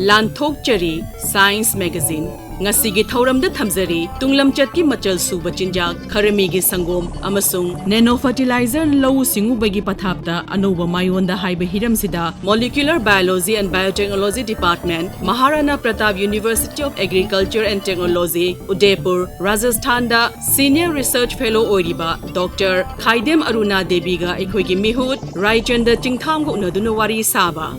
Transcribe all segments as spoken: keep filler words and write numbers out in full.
ꯂꯥꯟꯊꯣꯛꯆꯔꯤ science magazine. ꯉꯁꯤꯒꯤ ꯊꯧꯔꯝꯗ ꯊꯝꯖꯔꯤ ꯇꯨꯡꯂꯝꯆꯠꯀꯤ ꯃꯆꯜ ꯁꯨꯕ ꯆꯤꯟꯖꯥꯛ, ꯈꯔꯃꯤꯒꯤ ꯁꯪꯒꯣꯝ ꯑꯃꯁꯨꯡ ꯅꯦꯅꯣ ꯐꯔꯇꯤꯂꯥꯏꯖꯔ ꯂꯧꯎ ꯁꯤꯡꯎꯕꯒꯤ ꯄꯊꯥꯞꯇ ꯑꯅꯧꯕ ꯃꯥꯏꯑꯣꯟꯗ ꯍꯥꯏꯕ ꯍꯤꯔꯝꯁꯤꯗ Molecular Biology and Biotechnology Department, Maharana Pratap University of Agriculture and Technology, Udaipur, ꯔꯥꯖꯁꯊꯥꯟꯗ Senior Research Fellow ꯑꯣꯏꯔꯤꯕ ꯗꯣꯛꯇꯔ ꯈꯥꯏꯗꯦꯝ ꯑꯔꯨꯅꯥ ꯗꯦꯕꯤꯒ ꯑꯩꯈꯣꯏꯒꯤ ꯃꯤꯍꯨꯠ ꯔꯥꯏꯆꯟꯗ ꯆꯤꯡꯊꯥꯝꯒ ꯎꯅꯗꯨꯅ ꯋꯥꯔꯤ ꯁꯥꯕ꯫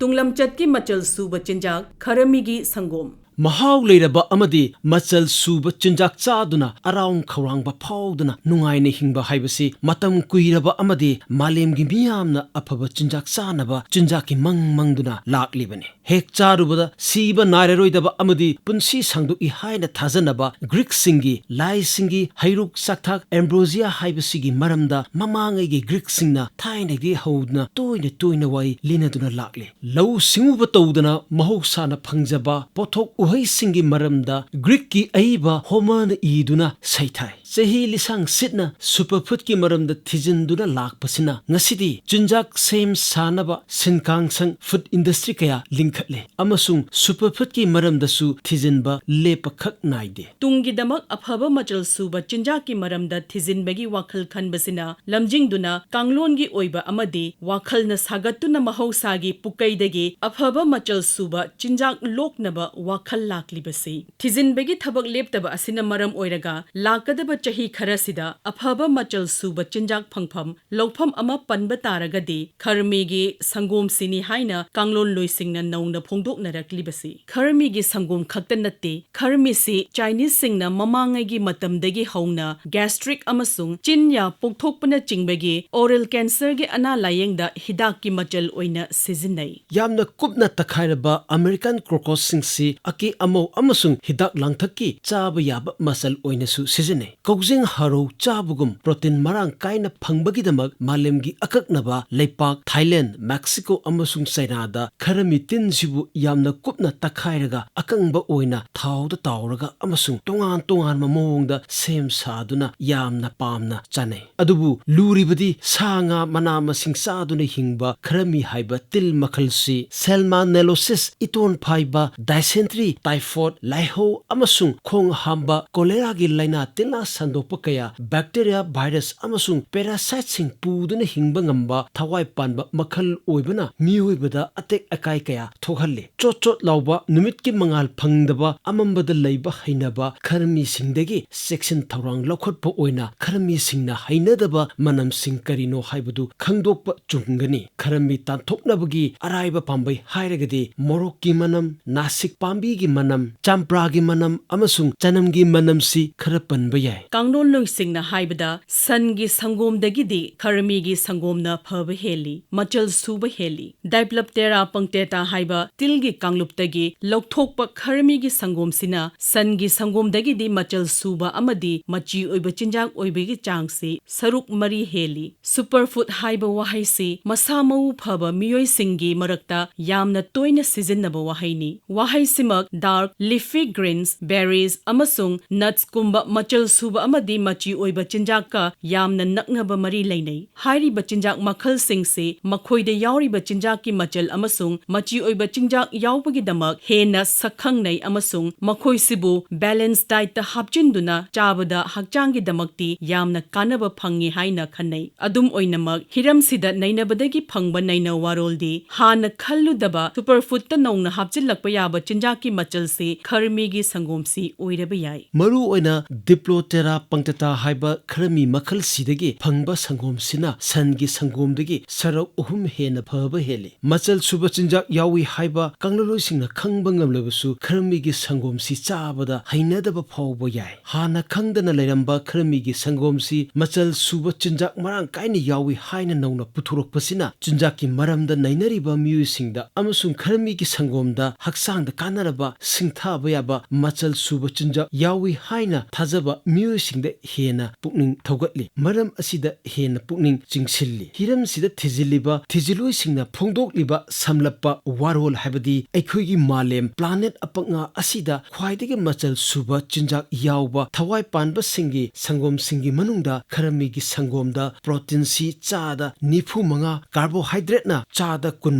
ꯇꯨꯡꯂꯝꯆꯠꯀꯤ ꯃꯆꯜ ꯁꯨꯕ ꯆꯤꯟꯖꯥꯛ, ꯈꯔꯃꯤꯒꯤ ꯁꯪꯒꯣꯝ꯫ ꯃꯍꯥꯎ ꯂꯩꯔꯕ ꯑꯃꯗꯤ ꯃꯆꯜ ꯁꯨꯕ ꯆꯤꯟꯖꯥꯛ ꯆꯥꯗꯨꯅ ꯑꯔꯥꯎ ꯈꯧꯔꯥꯡꯕ ꯐꯥꯎꯗꯅ ꯅꯨꯡꯉꯥꯏꯅ ꯍꯤꯡꯕ ꯍꯥꯏꯕꯁꯤ ꯃꯇꯝ ꯀꯨꯏꯔꯕ ꯑꯃꯗꯤ ꯃꯥꯂꯦꯝꯒꯤ ꯃꯤꯌꯥꯝꯅ ꯑꯐꯕ ꯆꯤꯟꯖꯥꯛ ꯆꯥꯅꯕ ꯆꯤꯟꯖꯥꯛꯀꯤ ꯃꯪ ꯃꯪꯗꯨꯅ ꯂꯥꯛꯂꯤꯕꯅꯤ꯫ ꯍꯦꯛ ꯆꯥꯔꯨꯕꯗ ꯁꯤꯕ ꯅꯥꯏꯔꯔꯣꯏꯗꯕ ꯑꯃꯗꯤ ꯄꯨꯟꯁꯤ ꯁꯥꯡꯗꯣꯛꯏ ꯍꯥꯏꯅ ꯊꯥꯖꯅꯕ ꯒ꯭ꯔꯤꯛꯁꯤꯡꯒꯤ ꯂꯥꯏꯁꯤꯡꯒꯤ ꯍꯩꯔꯨꯛ ꯆꯥꯛꯊꯥꯛ ꯑꯦꯝꯕ꯭ꯔꯣꯖꯤꯌꯥ ꯍꯥꯏꯕꯁꯤꯒꯤ ꯃꯔꯝꯗ ꯃꯃꯥꯡꯉꯩꯒꯤ ꯒ꯭ꯔꯤꯛꯁꯤꯡꯅ ꯊꯥꯏꯅꯗꯒꯤ ꯍꯧꯗꯨꯅ ꯇꯣꯏꯅ ꯇꯣꯏꯅ ꯋꯥꯔꯤ ꯂꯤꯅꯗꯨꯅ ꯂꯥꯛꯂꯤ꯫ ꯂꯧꯎ ꯁꯤꯡꯎꯕ ꯇꯧꯗꯅ ꯃꯍꯧꯁꯥꯅ ꯐꯪꯖꯕ ꯄꯣꯠꯊꯣꯛ ꯎꯍꯩꯁꯤꯡꯒꯤ ꯃꯔꯝꯗ ꯒ꯭ꯔꯤꯛꯀꯤ ꯑꯏꯕ ꯍꯣꯃꯔꯅ ꯏꯗꯨꯅ ꯁꯩꯊꯥꯏ꯫ ꯆꯍꯤ ꯂꯤꯁꯥꯡ ꯁꯤꯠꯅ ꯁꯨꯄꯔꯐꯨꯗꯀꯤ ꯃꯔꯝꯗ ꯊꯤꯖꯤꯟꯗꯨꯅ ꯂꯥꯛꯄꯁꯤꯅ ꯉꯁꯤꯗꯤ ꯆꯤꯟꯖꯥꯛ ꯁꯦꯝ ꯁꯥꯅꯕ ꯁꯤꯟꯀꯥꯡꯁꯪ, ꯐꯨꯗ ꯏꯟꯗꯁꯇ꯭ꯔꯤ ꯀꯌꯥ ꯂꯤꯡꯈꯠꯂꯦ ꯑꯃꯁꯨꯡ ꯁꯨꯄꯔꯐꯨꯗꯀꯤ ꯃꯔꯝꯗꯁꯨ ꯊꯤꯖꯤꯟꯕ ꯂꯦꯞꯄꯈꯛ ꯅꯥꯏꯗꯦ꯫ ꯇꯨꯡꯒꯤꯗꯃꯛ ꯑꯐꯕ ꯃꯆꯜ ꯁꯨꯕ ꯆꯤꯟꯖꯥꯛꯀꯤ ꯃꯔꯝꯗ ꯊꯤꯖꯤꯟꯕꯒꯤ ꯋꯥꯈꯜ ꯈꯟꯕꯁꯤꯅ ꯂꯝꯖꯤꯡꯗꯨꯅ ꯀꯥꯡꯂꯣꯟꯒꯤ ꯑꯣꯏꯕ ꯑꯃꯗꯤ ꯋꯥꯈꯜꯅ ꯁꯥꯒꯠꯇꯨꯅ ꯃꯍꯧꯁꯥꯒꯤ ꯄꯨꯀꯩꯗꯒꯤ ꯑꯐꯕ ꯃꯆꯜ ꯁꯨꯕ ꯆꯤꯟꯖꯥꯛ ꯂꯣꯛꯅꯕ ꯋꯥꯈꯜ ꯂꯥꯛꯂꯤꯕꯁꯤ꯫ ꯊꯤꯖꯤꯟꯕꯒꯤ ꯊꯕꯛ ꯂꯦꯞꯇꯕ ꯑꯁꯤꯅ ꯃꯔꯝ ꯑꯣꯏꯔꯒ ꯂꯥꯛꯀꯗꯕ ꯆꯍꯤ ꯈꯔꯁꯤꯗ ꯑꯐꯕ ꯃꯆꯜ ꯁꯨꯕ ꯆꯤꯟꯖꯥꯛ ꯐꯪꯐꯝ ꯂꯧꯐꯝ ꯑꯃ ꯄꯟꯕ ꯇꯥꯔꯒꯗꯤ ꯈꯔꯃꯤꯒꯤ ꯁꯪꯒꯣꯝꯁꯤꯅꯤ ꯍꯥꯏꯅ ꯀꯥꯡꯂꯣꯟꯂꯣꯏꯁꯤꯡꯅ ꯅꯧꯅ ꯐꯣꯡꯗꯣꯛꯅꯔꯛꯂꯤꯕꯁꯤ꯫ ꯈꯔꯃꯤꯒꯤ ꯁꯪꯒꯣꯝ ꯈꯛꯇ ꯅꯠꯇꯦ, ꯈꯔꯃꯤꯁꯤ ꯆꯥꯏꯅꯤꯁꯁꯤꯡꯅ ꯃꯃꯥꯡꯉꯩꯒꯤ ꯃꯇꯝꯗꯒꯤ ꯍꯧꯅ ꯒ꯭ꯌꯥꯁꯇ꯭ꯔꯤꯛ ꯑꯃꯁꯨꯡ ꯆꯤꯟꯌꯥ ꯄꯣꯛꯊꯣꯛꯄꯅꯆꯤꯡꯕꯒꯤ ꯑꯣꯔꯦꯜ ꯀꯦꯟꯁꯔꯒꯤ ꯑꯅꯥ ꯂꯥꯌꯦꯡꯗ ꯍꯤꯗꯥꯛꯀꯤ ꯃꯆꯜ ꯑꯣꯏꯅ ꯁꯤꯖꯤꯟꯅꯩ꯫ ꯌꯥꯝꯅ ꯀꯨꯞꯅ ꯇꯛꯈꯥꯏꯔꯕ ꯑꯃꯦꯔꯤꯀꯥꯟ ꯀ꯭ꯔꯣꯀꯁꯁꯤꯡꯁꯤ ꯃꯆꯤꯟꯖꯥꯛꯀꯤ ꯑꯃꯧ ꯑꯃꯁꯨꯡ ꯍꯤꯗꯥꯛ ꯂꯥꯡꯊꯛꯀꯤ ꯆꯥꯕ ꯌꯥꯕ ꯃꯆꯜ ꯑꯣꯏꯅꯁꯨ ꯁꯤꯖꯤꯟꯅꯩ꯫ ꯀꯧꯖꯦꯡ ꯍꯔꯧ ꯆꯥꯕꯒꯨꯝ ꯄ꯭ꯔꯣꯇꯤꯟ ꯃꯔꯥꯡ ꯀꯥꯏꯅ ꯐꯪꯕꯒꯤꯗꯃꯛ ꯃꯥꯂꯦꯝꯒꯤ ꯑꯀꯛꯅꯕ ꯂꯩꯄꯥꯛ ꯊꯥꯏꯂꯦꯟ, ꯃꯦꯛꯁꯤꯀꯣ ꯑꯃꯁꯨꯡ ꯆꯥꯏꯅꯥꯗ ꯈꯔꯃꯤ ꯇꯤꯟꯁꯤꯕꯨ ꯌꯥꯝꯅ ꯀꯨꯞꯅ ꯇꯛꯈꯥꯏꯔꯒ ꯑꯀꯪꯕ ꯑꯣꯏꯅ ꯊꯥꯎꯗ ꯇꯥꯎꯔꯒ ꯑꯃꯁꯨꯡ ꯇꯣꯉꯥꯟ ꯇꯣꯉꯥꯟꯕ ꯃꯑꯣꯡꯗ ꯁꯦꯝ ꯁꯥꯗꯨꯅ ꯌꯥꯝꯅ ꯄꯥꯝꯅ ꯆꯥꯅꯩ꯫ ꯑꯗꯨꯕꯨ ꯂꯨꯔꯤꯕꯗꯤ ꯁꯥ ꯉꯥ ꯃꯅꯥ ꯃꯁꯤꯡ ꯆꯥꯗꯨꯅ ꯍꯤꯡꯕ ꯈꯔꯃꯤ ꯍꯥꯏꯕ ꯇꯤꯜ ꯃꯈꯜꯁꯤ ꯁꯦꯜꯃꯥꯅꯦꯂꯣꯁꯤꯁ, ꯏꯇꯣꯟ ꯐꯥꯏꯕ, ꯗꯥꯏꯁꯦꯟꯇ꯭ꯔꯤ, ꯇꯥꯏꯐꯣꯏꯗ, ꯂꯥꯏꯍꯧ ꯑꯃꯁꯨꯡ ꯈꯣꯡ ꯍꯥꯝꯕ, ꯀꯣꯂꯦꯔꯥꯒꯤ ꯂꯥꯏꯅꯥ ꯇꯤꯟꯅꯥ ꯁꯟꯗꯣꯛꯄ ꯀꯌꯥ, ꯕꯦꯛꯇꯦꯔꯤꯌꯥ, ꯚꯥꯏꯔꯁ ꯑꯃꯁꯨꯡ ꯄꯦꯔꯥꯁꯥꯏꯠꯁꯤꯡ ꯄꯨꯗꯨꯅ ꯍꯤꯡꯕ ꯉꯝꯕ ꯊꯋꯥꯏ ꯄꯥꯟꯕ ꯃꯈꯜ ꯑꯣꯏꯕꯅ ꯃꯤꯑꯣꯏꯕꯗ ꯑꯇꯦꯛ ꯑꯀꯥꯏ ꯀꯌꯥ ꯊꯣꯛꯍꯜꯂꯤ꯫ ꯆꯣꯠ ꯆꯣꯠ ꯂꯥꯎꯕ, ꯅꯨꯃꯤꯠꯀꯤ ꯃꯉꯥꯜ ꯐꯪꯗꯕ, ꯑꯃꯝꯕꯗ ꯂꯩꯕ ꯍꯩꯅꯕ ꯈꯔꯃꯤꯁꯤꯡꯗꯒꯤ ꯆꯦꯛꯁꯤꯟ ꯊꯧꯔꯥꯡ ꯂꯧꯈꯠꯄ ꯑꯣꯏꯅ ꯈꯔꯃꯤꯁꯤꯡꯅ ꯍꯩꯅꯗꯕ ꯃꯅꯝꯁꯤꯡ ꯀꯔꯤꯅꯣ ꯍꯥꯏꯕꯗꯨ ꯈꯪꯗꯣꯛꯄ ꯆꯨꯝꯒꯅꯤ꯫ ꯈꯔꯃꯤ ꯇꯥꯟꯊꯣꯛꯅꯕꯒꯤ ꯑꯔꯥꯏꯕ ꯄꯥꯝꯕꯩ ꯍꯥꯏꯔꯒꯗꯤ ꯃꯣꯔꯣꯛꯀꯤ ꯃꯅꯝ, ꯅꯥꯁꯤꯛ ꯄꯥꯝꯕꯤꯒꯤ ꯃꯅꯝ, ꯆꯝꯄ꯭ꯔꯥꯒꯤ ꯃꯅꯝ ꯑꯃꯁꯨꯡ ꯆꯅꯝꯒꯤ ꯃꯅꯝꯁꯤ ꯈꯔ ꯄꯟꯕ ꯌꯥꯏ꯫ ꯀꯥꯡꯂꯣꯟꯂꯣꯏꯁꯤꯡꯅ ꯍꯥꯏꯕꯗ ꯁꯟꯒꯤ ꯁꯪꯒꯣꯝꯗꯒꯤꯗꯤ ꯈꯔꯃꯤꯒꯤ ꯁꯪꯒꯣꯝꯅ ꯐꯕ ꯍꯦꯜꯂꯤ, ꯃꯆꯜ ꯁꯨꯕ ꯍꯦꯜꯂꯤ꯫ Diploptera punctata ꯍꯥꯏꯕ ꯇꯤꯜꯒꯤ ꯀꯥꯡꯂꯨꯞꯇꯒꯤ ꯂꯧꯊꯣꯛꯄ ꯈꯔꯃꯤꯒꯤ ꯁꯪꯒꯣꯝꯁꯤꯅ ꯁꯟꯒꯤ ꯁꯪꯒꯣꯝꯗꯒꯤꯗꯤ ꯃꯆꯜ ꯁꯨꯕ ꯑꯃꯗꯤ ꯃꯆꯤ ꯑꯣꯏꯕ ꯆꯤꯟꯖꯥꯛ ꯑꯣꯏꯕꯒꯤ ꯆꯥꯡꯁꯤ ꯁꯔꯨꯛ ꯃꯔꯤ ꯍꯦꯜꯂꯤ꯫ Superfood ꯍꯥꯏꯕ ꯋꯥꯍꯩꯁꯤ ꯃꯁꯥ ꯃꯎ ꯐꯕ ꯃꯤꯑꯣꯏꯁꯤꯡꯒꯤ ꯃꯔꯛꯇ ꯌꯥꯝꯅ ꯇꯣꯏꯅ ꯁꯤꯖꯤꯟꯅꯕ ꯋꯥꯍꯩꯅꯤ꯫ ꯋꯥꯍꯩꯁꯤꯃꯛ dark leafy greens, berries ꯑꯃꯁꯨꯡ nutsꯀꯨꯝꯕ ꯃꯆꯜ ꯁꯨꯕ ꯑꯃꯗꯤ ꯃꯆꯤ ꯑꯣꯏꯕ ꯆꯤꯟꯖꯥꯛꯀ ꯌꯥꯝꯅ ꯅꯛꯅꯕ ꯃꯔꯤ ꯂꯩꯅꯩ꯫ ꯍꯥꯏꯔꯤꯕ ꯆꯤꯟꯖꯥꯛ ꯃꯈꯜꯁꯤꯡꯁꯤ ꯃꯈꯣꯏꯗ ꯌꯥꯎꯔꯤꯕ ꯆꯤꯟꯖꯥꯛꯀꯤ ꯃꯆꯜ ꯑꯃꯁꯨꯡ ꯃꯆꯤ ꯑꯣꯏꯕ ꯆꯤꯟꯖꯥꯛ ꯌꯥꯎꯕꯒꯤꯗꯃꯛ ꯍꯦꯟꯅ ꯁꯛꯈꯪꯅꯩ ꯑꯃꯁꯨꯡ ꯃꯈꯣꯏꯁꯤꯕꯨ balanced dietꯇ ꯍꯥꯞꯆꯤꯟꯗꯨꯅ ꯆꯥꯕꯗ ꯍꯛꯆꯥꯡꯒꯤꯗꯃꯛꯇꯤ ꯌꯥꯝꯅ ꯀꯥꯟꯅꯕ ꯐꯪꯉꯤ ꯍꯥꯏꯅ ꯈꯟꯅꯩ꯫ ꯑꯗꯨꯝ ꯑꯣꯏꯅꯃꯛ, ꯍꯤꯔꯝꯁꯤꯗ ꯅꯩꯅꯕꯗꯒꯤ ꯐꯪꯕ ꯅꯩꯅ ꯋꯥꯔꯣꯜꯗꯤ ꯍꯥꯟꯅ ꯈꯜꯂꯨꯗꯕ superfoodꯇ ꯅꯧꯅ ꯍꯥꯞꯆꯤꯜꯂꯛꯄ ꯌꯥꯕ ꯆꯤꯟꯖꯥꯛꯀꯤ ꯃꯆꯜꯁꯤ ꯈꯔꯃꯤꯒꯤ ꯁꯪꯒꯣꯝꯁꯤ ꯑꯣꯏꯔꯕ ꯌꯥꯏ꯫ ꯃꯔꯨꯑꯣꯏꯅ Diploptera punctata ꯍꯥꯏꯕ ꯈꯔꯃꯤ ꯃꯈꯜꯁꯤꯗꯒꯤ ꯐꯪꯕ ꯁꯪꯒꯣꯝꯁꯤꯅ ꯁꯟꯒꯤ ꯁꯪꯒꯣꯝꯗꯒꯤ ꯁꯔꯨꯛ ꯑꯍꯨꯝ ꯍꯦꯟꯅ ꯐꯕ ꯍꯦꯜꯂꯤ꯫ ꯃꯆꯜ ꯁꯨꯕ ꯆꯤꯟꯖꯥꯛ ꯌꯥꯎꯏ ꯍꯥꯏꯕ ꯀꯥꯡꯂꯣꯟꯂꯣꯏꯁꯤꯡꯅ ꯈꯪꯕ ꯉꯝꯂꯕꯁꯨ, ꯈꯔꯃꯤꯒꯤ ꯁꯪꯒꯣꯝꯁꯤ ꯆꯥꯕꯗ ꯍꯩꯅꯗꯕ ꯐꯥꯎꯕ ꯌꯥꯏ꯫ ꯍꯥꯟꯅ ꯈꯪꯗꯅ ꯂꯩꯔꯝꯕ ꯈꯔꯃꯤꯒꯤ ꯁꯪꯒꯣꯝꯁꯤ ꯃꯆꯜ ꯁꯨꯕ ꯆꯤꯟꯖꯥꯛ ꯃꯔꯥꯡ ꯀꯥꯏꯅ ꯌꯥꯎꯏ ꯍꯥꯏꯅ ꯅꯧꯅ ꯄꯨꯊꯣꯔꯛꯄꯁꯤꯅ ꯆꯤꯟꯖꯥꯛꯀꯤ ꯃꯔꯝꯗ ꯅꯩꯅꯔꯤꯕ ꯃꯤꯑꯣꯏꯁꯤꯡꯗ ꯑꯃꯁꯨꯡ ꯈꯔꯃꯤꯒꯤ ꯁꯪꯒꯣꯝꯗ ꯍꯛꯆꯥꯡꯗ ꯀꯥꯟꯅꯔꯕ ꯁꯤꯡꯊꯥꯕ ꯌꯥꯕ ꯃꯆꯜ ꯁꯨꯕ ꯆꯤꯟꯖꯥꯛ ꯌꯥꯎꯏ ꯍꯥꯏꯅ ꯊꯥꯖꯕ ꯃꯤꯑꯣꯏꯁꯤꯡꯗ ꯍꯦꯟꯅ ꯄꯨꯛꯅꯤꯡ ꯊꯧꯒꯠꯂꯤ꯫ ꯃꯔꯝ ꯑꯁꯤꯗ ꯍꯦꯟꯅ ꯄꯨꯛꯅꯤꯡ ꯆꯤꯡꯁꯤꯜꯂꯤ꯫ ꯍꯤꯔꯝꯁꯤꯗ ꯊꯤꯖꯤꯜꯂꯤꯕ ꯊꯤꯖꯤꯜꯂꯣꯏꯁꯤꯡꯅ ꯐꯣꯡꯗꯣꯛꯂꯤꯕ ꯁꯝꯂꯞꯄ ꯋꯥꯔꯣꯜ ꯍꯥꯏꯕꯗꯤ ꯑꯩꯈꯣꯏꯒꯤ ꯃꯥꯂꯦꯝ planet ꯑꯄꯛꯉꯥ ꯑꯁꯤꯗ ꯈ꯭ꯋꯥꯏꯗꯒꯤ ꯃꯆꯜ ꯁꯨꯕ ꯆꯤꯟꯖꯥꯛ ꯌꯥꯎꯕ ꯊꯋꯥꯏ ꯄꯥꯟꯕꯁꯤꯡꯒꯤ ꯁꯪꯒꯣꯝꯁꯤꯡꯒꯤ ꯃꯅꯨꯡꯗ ꯈꯔꯃꯤꯒꯤ ꯁꯪꯒꯣꯝꯗ protein C ꯆꯥꯗ ꯅꯤꯐꯨ ꯃꯉꯥ, carbohydrate ꯅ ꯆꯥꯗ ꯀꯨꯟ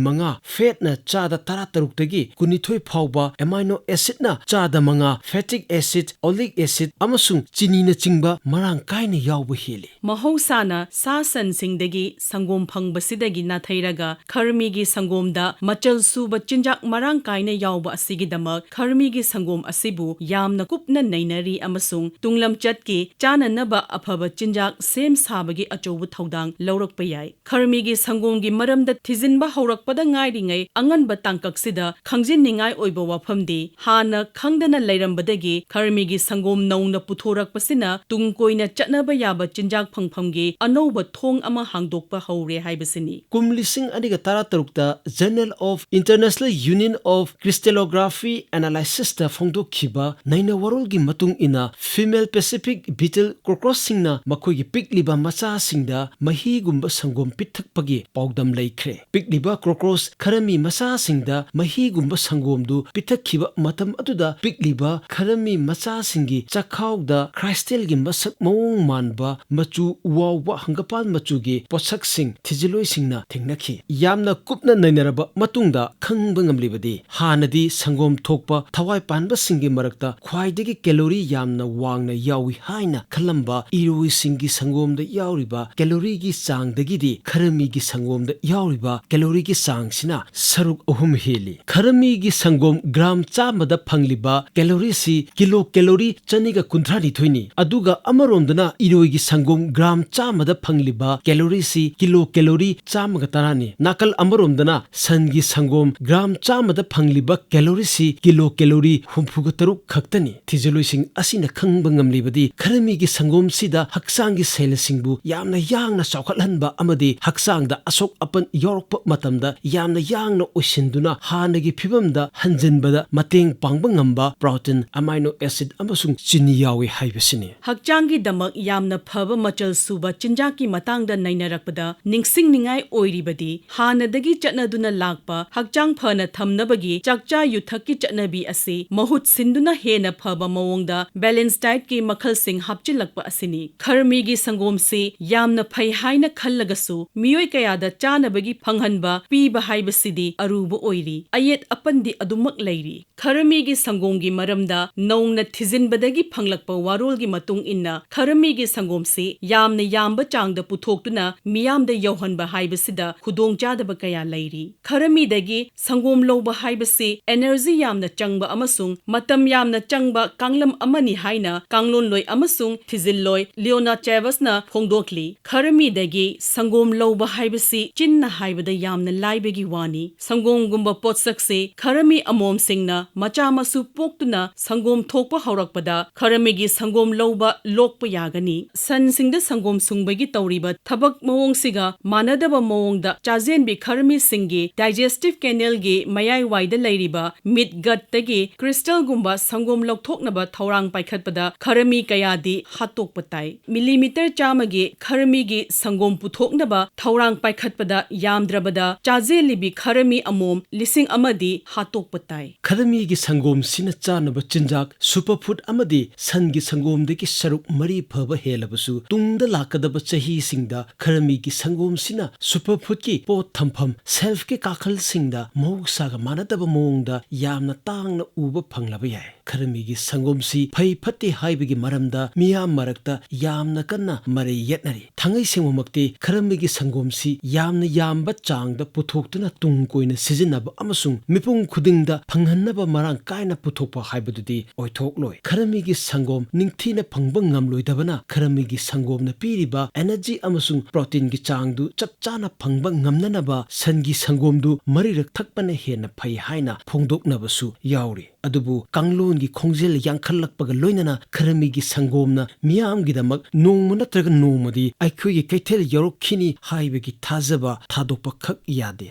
ꯃꯉꯥ, fat ꯅ ꯆꯥꯗ ꯇꯔꯥ ꯇꯔꯨꯛꯇꯒꯤ ꯀꯨꯟꯅꯤꯊꯣꯏ ꯐꯥꯎꯕ, amino acid ꯅ ꯆꯥꯗ ꯃꯉꯥ, fatty acid, oleic acid ꯑꯃꯁꯨꯡ ꯆꯤꯅꯤꯅꯆꯤꯡꯕ ꯃꯔꯥꯡ ꯀꯥꯏꯅ ꯌꯥꯎꯕ ꯍꯦꯜꯂꯤ꯫ ꯃꯍꯧꯁꯥꯅ ꯁꯥ ꯁꯟꯁꯤꯡꯗꯒꯤ ꯁꯪꯒꯣꯝ ꯐꯪꯕꯁꯤꯗꯒꯤ ꯅꯥꯊꯩꯔꯒ ꯈꯔꯃꯤꯒꯤ ꯁꯪꯒꯣꯝꯗ ꯃꯆꯜ ꯁꯨꯕ ꯆꯤꯟꯖꯥꯛ ꯃꯔꯥꯡ ꯀꯥꯏꯅ ꯌꯥꯎꯕ ꯑꯁꯤꯒꯤꯗꯃꯛ ꯈꯔꯃꯤꯒꯤ ꯁꯪꯒꯣꯝ ꯑꯁꯤꯕꯨ ꯌꯥꯝꯅ ꯀꯨꯞꯅ ꯅꯩꯅꯔꯤ ꯑꯃꯁꯨꯡ ꯇꯨꯡꯂꯝꯆꯠꯀꯤ ꯆꯥꯅꯅꯕ ꯑꯐꯕ ꯆꯤꯟꯖꯥꯛ ꯁꯦꯝ ꯁꯥꯕꯒꯤ ꯑꯆꯧꯕ ꯊꯧꯗꯥꯡ ꯂꯧꯔꯛꯄ ꯌꯥꯏ꯫ ꯈꯔꯃꯤꯒꯤ ꯁꯪꯒꯣꯝꯒꯤ ꯃꯔꯝꯗ ꯊꯤꯖꯤꯟꯕ ꯍꯧꯔꯛꯄꯗ ꯉꯥꯏꯔꯤꯉꯩ ꯑꯉꯟꯕ ꯇꯥꯡꯀꯛꯁꯤꯗ ꯈꯪꯖꯤꯟꯅꯤꯡꯉꯥꯏ ꯑꯣꯏꯕ ꯋꯥꯐꯝꯗꯤ, ꯍꯥꯟꯅ ꯈꯪꯗꯅ ꯂꯩꯔꯝꯕꯗꯒꯤ ꯈꯔꯃꯤꯒꯤ ꯁꯪꯒꯣꯝ ꯅꯧꯅ ꯄꯨꯊꯣꯔꯛꯄꯁꯤꯅ ꯇꯨꯡ ꯀꯣꯏꯅ ꯆꯠꯅꯕ ꯌꯥꯕ ꯆꯤꯟꯖꯥꯛ ꯐꯪꯐꯝꯒꯤ ꯑꯅꯧꯕ ꯊꯣꯡ ꯑꯃ ꯍꯥꯡꯗꯣꯛꯄ ꯍꯧꯔꯦ ꯍꯥꯏꯕꯁꯤꯅꯤ꯫ ꯀꯨꯝ ꯂꯤꯁꯤꯡ ꯑꯅꯤꯒ ꯇꯔꯥꯇꯔꯨꯛꯇ Journal of International Union of Crystallography Analysis ꯇ ꯐꯣꯡꯗꯣꯛꯈꯤꯕ ꯅꯩꯅ ꯋꯥꯔꯣꯜꯒꯤ ꯃꯇꯨꯡ ꯏꯟꯅ, female Pacific beetle cockroach ꯁꯤꯡꯅ ꯃꯈꯣꯏꯒꯤ ꯄꯤꯛꯂꯤꯕ ꯃꯆꯥꯁꯤꯡꯗ ꯃꯍꯤꯒꯨꯝꯕ ꯁꯪꯒꯣꯝ ꯄꯤꯊꯛꯄꯒꯤ ꯄꯥꯎꯗꯝ ꯂꯩꯈ꯭ꯔꯦ꯫ ꯄꯤꯛꯂꯤꯕ cockroach ꯈꯔꯃꯤ ꯃꯆꯥꯁꯤꯡꯗ ꯃꯍꯤꯒꯨꯝꯕ ꯁꯪꯒꯣꯝꯗꯨ ꯄꯤꯊꯛꯈꯤꯕ ꯃꯇꯝ ꯑꯗꯨꯗ ꯄꯤꯛꯂꯤꯕ ꯈꯔꯃꯤ ꯃꯆꯥꯁꯤꯡꯒꯤ ꯆꯈꯥꯎꯗ crystal ꯒꯤ ꯃꯁꯛ ꯃꯑꯣꯡ ꯃꯥꯟꯕ ꯃꯆꯨ ꯋꯥꯎꯕ ꯍꯪꯒꯄꯥꯜ ꯃꯆꯨꯒꯤ ꯄꯣꯠꯁꯛꯁꯤꯡ ꯊꯤꯖꯤꯜꯂꯣꯏꯁꯤꯡꯅ ꯊꯦꯡꯅꯈꯤ꯫ ꯌꯥꯝꯅ ꯀꯨꯞꯅ ꯅꯩꯅꯔꯕ ꯃꯇꯨꯡꯗ ꯈꯪꯕ ꯉꯝꯂꯤꯕꯗꯤ, ꯍꯥꯟꯅꯗꯤ ꯁꯪꯒꯣꯝ ꯊꯣꯛꯄ ꯊꯋꯥꯏ ꯄꯥꯟꯕꯁꯤꯡꯒꯤ ꯃꯔꯛꯇ ꯈ꯭ꯋꯥꯏꯗꯒꯤ calorie ꯌꯥꯝꯅ ꯋꯥꯡꯅ ꯌꯥꯎꯏ ꯍꯥꯏꯅ ꯈꯜꯂꯝꯕ ꯏꯔꯣꯏꯁꯤꯡꯒꯤ ꯁꯪꯒꯣꯝꯗ ꯌꯥꯎꯔꯤꯕ calorie ꯒꯤ ꯆꯥꯡꯗꯒꯤꯗꯤ ꯈꯔꯃꯤꯒꯤ ꯁꯪꯒꯣꯝꯗ ꯌꯥꯎꯔꯤꯕ calorie ꯒꯤ ꯆꯥꯡꯁꯤꯅ ꯁꯔꯨꯛ ꯑꯍꯨꯝ ꯍꯦꯜꯂꯤ꯫ ꯈꯔꯃꯤꯒꯤ ꯁꯪꯒꯣꯝ gram ꯆꯥꯝꯃꯗ ꯐꯪꯂꯤꯕ calorie ꯁꯤ kilo calorie ꯆꯅꯤꯒ ꯀꯨꯟꯊ꯭ꯔꯥ ꯅꯤꯊꯣꯏꯅꯤ꯫ ꯑꯗꯨꯒ ꯑꯃꯔꯣꯝꯗꯅ ꯏꯔꯣꯏꯒꯤ ꯁꯪꯒꯣꯝ gram ꯆꯥꯝꯃꯗ ꯐꯪꯂꯤꯕ calorie ꯁꯤ kilo calorie ꯆꯥꯝꯃꯒ ꯇꯔꯥꯅꯤ꯫ ꯅꯥꯀꯜ ꯑꯃꯔꯣꯝꯗꯅ ꯁꯟꯒꯤ ꯁꯪꯒꯣꯝ gram ꯆꯥꯝꯃꯗ ꯐꯪꯂꯤꯕ calorie ꯁꯤ kilo calorie ꯍꯨꯝꯐꯨꯒ ꯇꯔꯨꯛ ꯈꯛꯇꯅꯤ꯫ ꯊꯤꯖꯤꯜꯂꯣꯏꯁꯤꯡ ꯑꯁꯤꯅ ꯈꯪꯕ ꯉꯝꯂꯤꯕꯗꯤ ꯈꯔꯃꯤꯒꯤ ꯁꯪꯒꯣꯝꯁꯤꯗ ꯍꯛꯆꯥꯡꯒꯤ cell ꯁꯤꯡꯕꯨ ꯌꯥꯝꯅ ꯌꯥꯡꯅ ꯆꯥꯎꯈꯠꯍꯟꯕ ꯑꯃꯗꯤ ꯍꯛꯆꯥꯡꯗ ꯑꯁꯣꯛ ꯑꯄꯟ ꯌꯥꯎꯔꯛꯄ ꯃꯇꯝꯗ ꯌꯥꯝꯅ ꯌꯥꯡꯅ ꯑꯣꯏꯁꯤꯟꯗꯨꯅ ꯍꯥꯟꯅꯒꯤ ꯐꯤꯕꯝꯗ ꯍꯟꯖꯤꯟꯕꯗ ꯃꯇꯦꯡ ꯄꯥꯡꯕ ꯉꯝꯕ protein, amino acid ꯑꯃꯁꯨꯡ ꯆꯤꯅꯤ ꯌꯥꯎꯏ ꯍꯥꯏꯕꯁꯤꯅꯤ꯫ ꯍꯛꯆꯥꯡꯒꯤꯗꯃꯛ ꯌꯥꯝꯅ ꯐꯕ ꯃꯆꯜ ꯁꯨꯕ ꯆꯤꯟꯖꯥꯛꯀꯤ ꯃꯇꯥꯡꯗ ꯅꯩꯅꯔꯛꯄꯗ ꯅꯤꯡꯁꯤꯡꯅꯤꯡꯉꯥꯏ ꯑꯣꯏꯔꯤꯕꯗꯤ, ꯍꯥꯟꯅꯗꯒꯤ ꯆꯠꯅꯗꯨꯅ ꯂꯥꯛꯄ ꯍꯛꯆꯥꯡ ꯐꯅ ꯊꯝꯅꯕꯒꯤ ꯆꯥꯛꯆꯥ ꯌꯨꯊꯛꯀꯤ ꯆꯠꯅꯕꯤ ꯑꯁꯤ ꯃꯍꯨꯠ ꯁꯤꯟꯗꯨꯅ ꯍꯦꯟꯅ ꯐꯕ ꯃꯑꯣꯡꯗ balance dietꯀꯤ ꯃꯈꯜꯁꯤꯡ ꯍꯥꯞꯆꯤꯜꯂꯛꯄ ꯑꯁꯤꯅꯤ꯫ ꯈꯔꯃꯤꯒꯤ ꯁꯪꯒꯣꯝꯁꯤ ꯌꯥꯝꯅ ꯐꯩ ꯍꯥꯏꯅ ꯈꯜꯂꯒꯁꯨ, ꯃꯤꯑꯣꯏ ꯀꯌꯥꯗ ꯆꯥꯅꯕꯒꯤ ꯐꯪꯍꯟꯕ ꯄꯤꯕ ꯍꯥꯏꯕꯁꯤꯗꯤ ꯑꯔꯨꯕ ꯑꯣꯏꯔꯤ꯫ ꯑꯌꯦꯠ ꯑꯄꯟꯗꯤ ꯑꯗꯨꯃꯛ ꯂꯩꯔꯤ꯫ ꯈꯔꯃꯤꯒꯤ ꯁꯪꯒꯣꯝꯒꯤ ꯃꯔꯝꯗ ꯅꯧꯅ ꯊꯤꯖꯤꯟꯕꯗꯒꯤ ꯐꯪꯂꯛꯄ ꯋꯥꯔꯣꯜꯒꯤ ꯃꯇꯨꯡ ꯏꯟꯅ, ꯈꯔꯃꯤꯒꯤ ꯁꯪꯒꯣꯝꯁꯤ ꯌꯥꯝꯅ ꯌꯥꯝꯕ ꯆꯥꯡꯗ ꯄꯨꯊꯣꯛꯇꯨꯅ ꯃꯤꯌꯥꯝꯗ ꯌꯧꯍꯟꯕ ꯍꯥꯏꯕꯁꯤꯗ ꯈꯨꯗꯣꯡꯆꯥꯗꯕ ꯀꯌꯥ ꯂꯩꯔꯤ꯫ ꯈꯔꯃꯤꯗꯒꯤ ꯁꯪꯒꯣꯝ ꯂꯧꯕ ꯍꯥꯏꯕꯁꯤ energy ꯌꯥꯝꯅ ꯆꯪꯕ ꯑꯃꯁꯨꯡ ꯃꯇꯝ ꯌꯥꯝꯅ ꯆꯪꯕ ꯀꯥꯡꯂꯝ ꯑꯃꯅꯤ ꯍꯥꯏꯅ ꯀꯥꯡꯂꯣꯟꯂꯣꯏ ꯑꯃꯁꯨꯡ ꯊꯤꯖꯤꯜꯂꯣꯏ ꯂꯤꯑꯣꯅꯥ ꯆꯦꯕꯁꯅ ꯐꯣꯡꯗꯣꯛꯂꯤ꯫ ꯈꯔꯃꯤꯗꯒꯤ ꯁꯪꯒꯣꯝ ꯂꯧꯕ ꯍꯥꯏꯕꯁꯤ ꯆꯤꯟꯅ ꯍꯥꯏꯕꯗ ꯌꯥꯝꯅ ꯂꯥꯏꯕꯒꯤ ꯋꯥꯅꯤ꯫ ꯁꯪꯒꯣꯝꯒꯨꯝꯕ ꯄꯣꯠꯁꯛꯁꯤ ꯈꯔꯃꯤ ꯑꯃꯣꯝꯁꯤꯡꯅ ꯃꯆꯥ ꯃꯁꯨ ꯄꯣꯛꯇꯨꯅ ꯁꯪꯒꯣꯝ ꯊꯣꯛꯄ ꯍꯧꯔꯛꯄꯗ ꯈꯔꯃꯤꯒꯤ ꯁꯪꯒꯣꯝ ꯂꯧꯕ ꯂꯣꯛꯄ ꯌꯥꯒꯅꯤ꯫ ꯁꯟꯁꯤꯡꯗ ꯁꯪꯒꯣꯝ ꯁꯨꯡꯕꯒꯤ ꯇꯧꯔꯤꯕ ꯊꯕꯛ ꯃꯑꯣꯡꯁꯤꯒ ꯃꯥꯟꯅꯗꯕ ꯃꯑꯣꯡꯗ ꯆꯥꯖꯦꯟꯕꯤ ꯈꯔꯃꯤꯁꯤꯡꯒꯤ digestive canalꯒꯤ ꯃꯌꯥꯏꯋꯥꯏꯗ ꯂꯩꯔꯤꯕ midgutꯇꯒꯤ crystalꯒꯨꯝꯕ ꯁꯪꯒꯣꯝ ꯂꯧꯊꯣꯛꯅꯕ ꯊꯧꯔꯥꯡ ꯄꯥꯏꯈꯠꯄꯗ ꯈꯔꯃꯤ ꯀꯌꯥꯗꯤ ꯍꯥꯠꯇꯣꯛꯄ ꯇꯥꯏ꯫ Millimeter ꯆꯥꯝꯃꯒꯤ ꯈꯔꯃꯤꯒꯤ ꯁꯪꯒꯣꯝ ꯄꯨꯊꯣꯛꯅꯕ ꯊꯧꯔꯥꯡ ꯄꯥꯏꯈꯠꯄꯗ ꯌꯥꯝꯗ꯭ꯔꯕꯗ ꯆꯥꯖꯦꯜꯂꯤꯕꯤ ꯈꯔꯃꯤ ꯑꯃꯣꯝ ꯂꯤꯁꯤꯡ ꯑꯃꯗꯤ ꯍꯥꯠꯇꯣꯛꯄ ꯇꯥꯏ꯫ ꯈꯔꯃꯤꯒꯤ ꯁꯪꯒꯣꯝꯁꯤꯅ ꯆꯥꯅꯕ ꯆꯤꯟꯖꯥꯛ superfood ꯑꯃꯗꯤ ꯁꯟꯒꯤ ꯁꯪꯒꯣꯝꯗꯒꯤ ꯁꯔꯨꯛ ꯃꯔꯤ ꯐꯕ ꯍꯦꯜꯂꯕꯁꯨ, ꯇꯨꯡꯗ ꯂꯥꯛꯀꯗꯕ ꯆꯍꯤꯁꯤꯡꯗ ꯈꯔꯃꯤꯒꯤ ꯁꯪꯒꯣꯝꯁꯤꯅ superfoodꯀꯤ ꯄꯣꯠ ꯊꯝꯐꯝ shelfꯀꯤ ꯀꯥꯈꯜꯁꯤꯡꯗ ꯃꯍꯧꯁꯥꯒ ꯃꯥꯟꯅꯗꯕ ꯃꯑꯣꯡꯗ ꯌꯥꯝꯅ ꯇꯥꯡꯅ ꯎꯕ ꯐꯪꯂꯕ ꯌꯥꯏ꯫ ꯈꯔꯃꯤꯒꯤ ꯁꯪꯒꯣꯝꯁꯤ ꯐꯩ ꯐꯠꯇꯦ ꯍꯥꯏꯕꯒꯤ ꯃꯔꯝꯗ ꯃꯤꯌꯥꯝ ꯃꯔꯛꯇ ꯌꯥꯝꯅ ꯀꯟꯅ ꯃꯔꯩ ꯌꯦꯠꯅꯔꯤ꯫ ꯊꯥꯡꯉꯩ ꯁꯦꯡꯕꯃꯛꯇꯤ ꯈꯔꯃꯤꯒꯤ ꯁꯪꯒꯣꯝꯁꯤ ꯌꯥꯝꯅ ꯌꯥꯝꯕ ꯆꯥꯡꯗ ꯄꯨꯊꯣꯛꯇꯨꯅ ꯇꯨꯡ ꯀꯣꯏꯅ ꯁꯤꯖꯤꯟꯅꯕ ꯑꯃꯁꯨꯡ ꯃꯤꯄꯨꯝ ꯈꯨꯗꯤꯡꯗ ꯐꯪꯍꯟꯅꯕ ꯃꯔꯥꯡ ꯀꯥꯏꯅ ꯄꯨꯊꯣꯛꯄ ꯍꯥꯏꯕꯗꯨꯗꯤ ꯑꯣꯏꯊꯣꯛꯂꯣꯏ꯫ ꯈꯔꯃꯤꯒꯤ ꯁꯪꯒꯣꯝ ꯅꯤꯡꯊꯤꯅ ꯐꯪꯕ ꯉꯝꯂꯣꯏꯗꯕꯅ ꯈꯔꯃꯤꯒꯤ ꯁꯪꯒꯣꯝꯅ ꯄꯤꯔꯤꯕ energy ꯑꯃꯁꯨꯡ proteinꯒꯤ ꯆꯥꯡꯗꯨ ꯆꯞ ꯆꯥꯅ ꯐꯪꯕ ꯉꯝꯅꯅꯕ ꯁꯟꯒꯤ ꯁꯪꯒꯣꯝꯗꯨ ꯃꯔꯤꯔꯛ ꯊꯛꯄꯅ ꯍꯦꯟꯅ ꯐꯩ ꯍꯥꯏꯅ ꯐꯣꯡꯗꯣꯛꯅꯕꯁꯨ ꯌꯥꯎꯔꯤ꯫ ꯑꯗꯨꯕꯨ ꯀꯥꯡꯂꯣꯟꯒꯤ ꯈꯣꯡꯖꯦꯜ ꯌꯥꯡꯈꯠꯂꯛꯄꯒ ꯂꯣꯏꯅꯅ ꯈꯔꯃꯤꯒꯤ ꯁꯪꯒꯣꯝꯅ ꯃꯤꯌꯥꯝꯒꯤꯗꯃꯛ ꯅꯣꯡꯃ ꯅꯠꯇ꯭ꯔꯒ ꯅꯣꯡꯃꯗꯤ ꯑꯩꯈꯣꯏꯒꯤ ꯀꯩꯊꯦꯜ ꯌꯧꯔꯛꯈꯤꯅꯤ ꯍꯥꯏꯕꯒꯤ ꯊꯥꯖꯕ ꯊꯥꯗꯣꯛꯄ ꯈꯛ ꯌꯥꯗꯦ꯫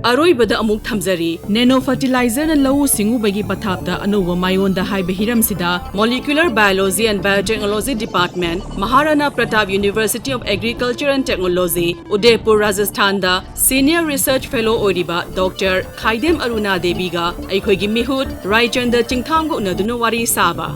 ꯑꯔꯣꯏꯕꯗ ꯑꯃꯨꯛ ꯊꯝꯖꯔꯤ, ꯅꯦꯅꯣ ꯐꯔꯇꯤꯂꯥꯏꯖꯔꯅ ꯂꯧꯎ ꯁꯤꯡꯎꯕꯒꯤ ꯄꯊꯥꯞꯇ ꯑꯅꯧꯕ ꯃꯥꯏꯑꯣꯟꯗ ꯍꯥꯏꯕ ꯍꯤꯔꯝꯁꯤꯗ Molecular Biology and Biotechnology Department, Maharana Pratap University of Agriculture and Technology, Udaipur, ꯔꯥꯖꯁꯊꯥꯟꯗ Senior Research Fellow ꯑꯣꯏꯔꯤꯕ ꯗꯣꯛꯇꯔ ꯈꯥꯏꯗꯦꯝ ꯑꯔꯨꯅꯥ ꯗꯦꯕꯤꯒ ꯑꯩꯈꯣꯏꯒꯤ ꯃꯤꯍꯨꯠ ꯔꯥꯏꯆꯟꯗ ꯆꯤꯡꯊꯥꯝꯒ ꯎꯅꯗꯨꯅ ꯋꯥꯔꯤ ꯁꯥꯕ꯫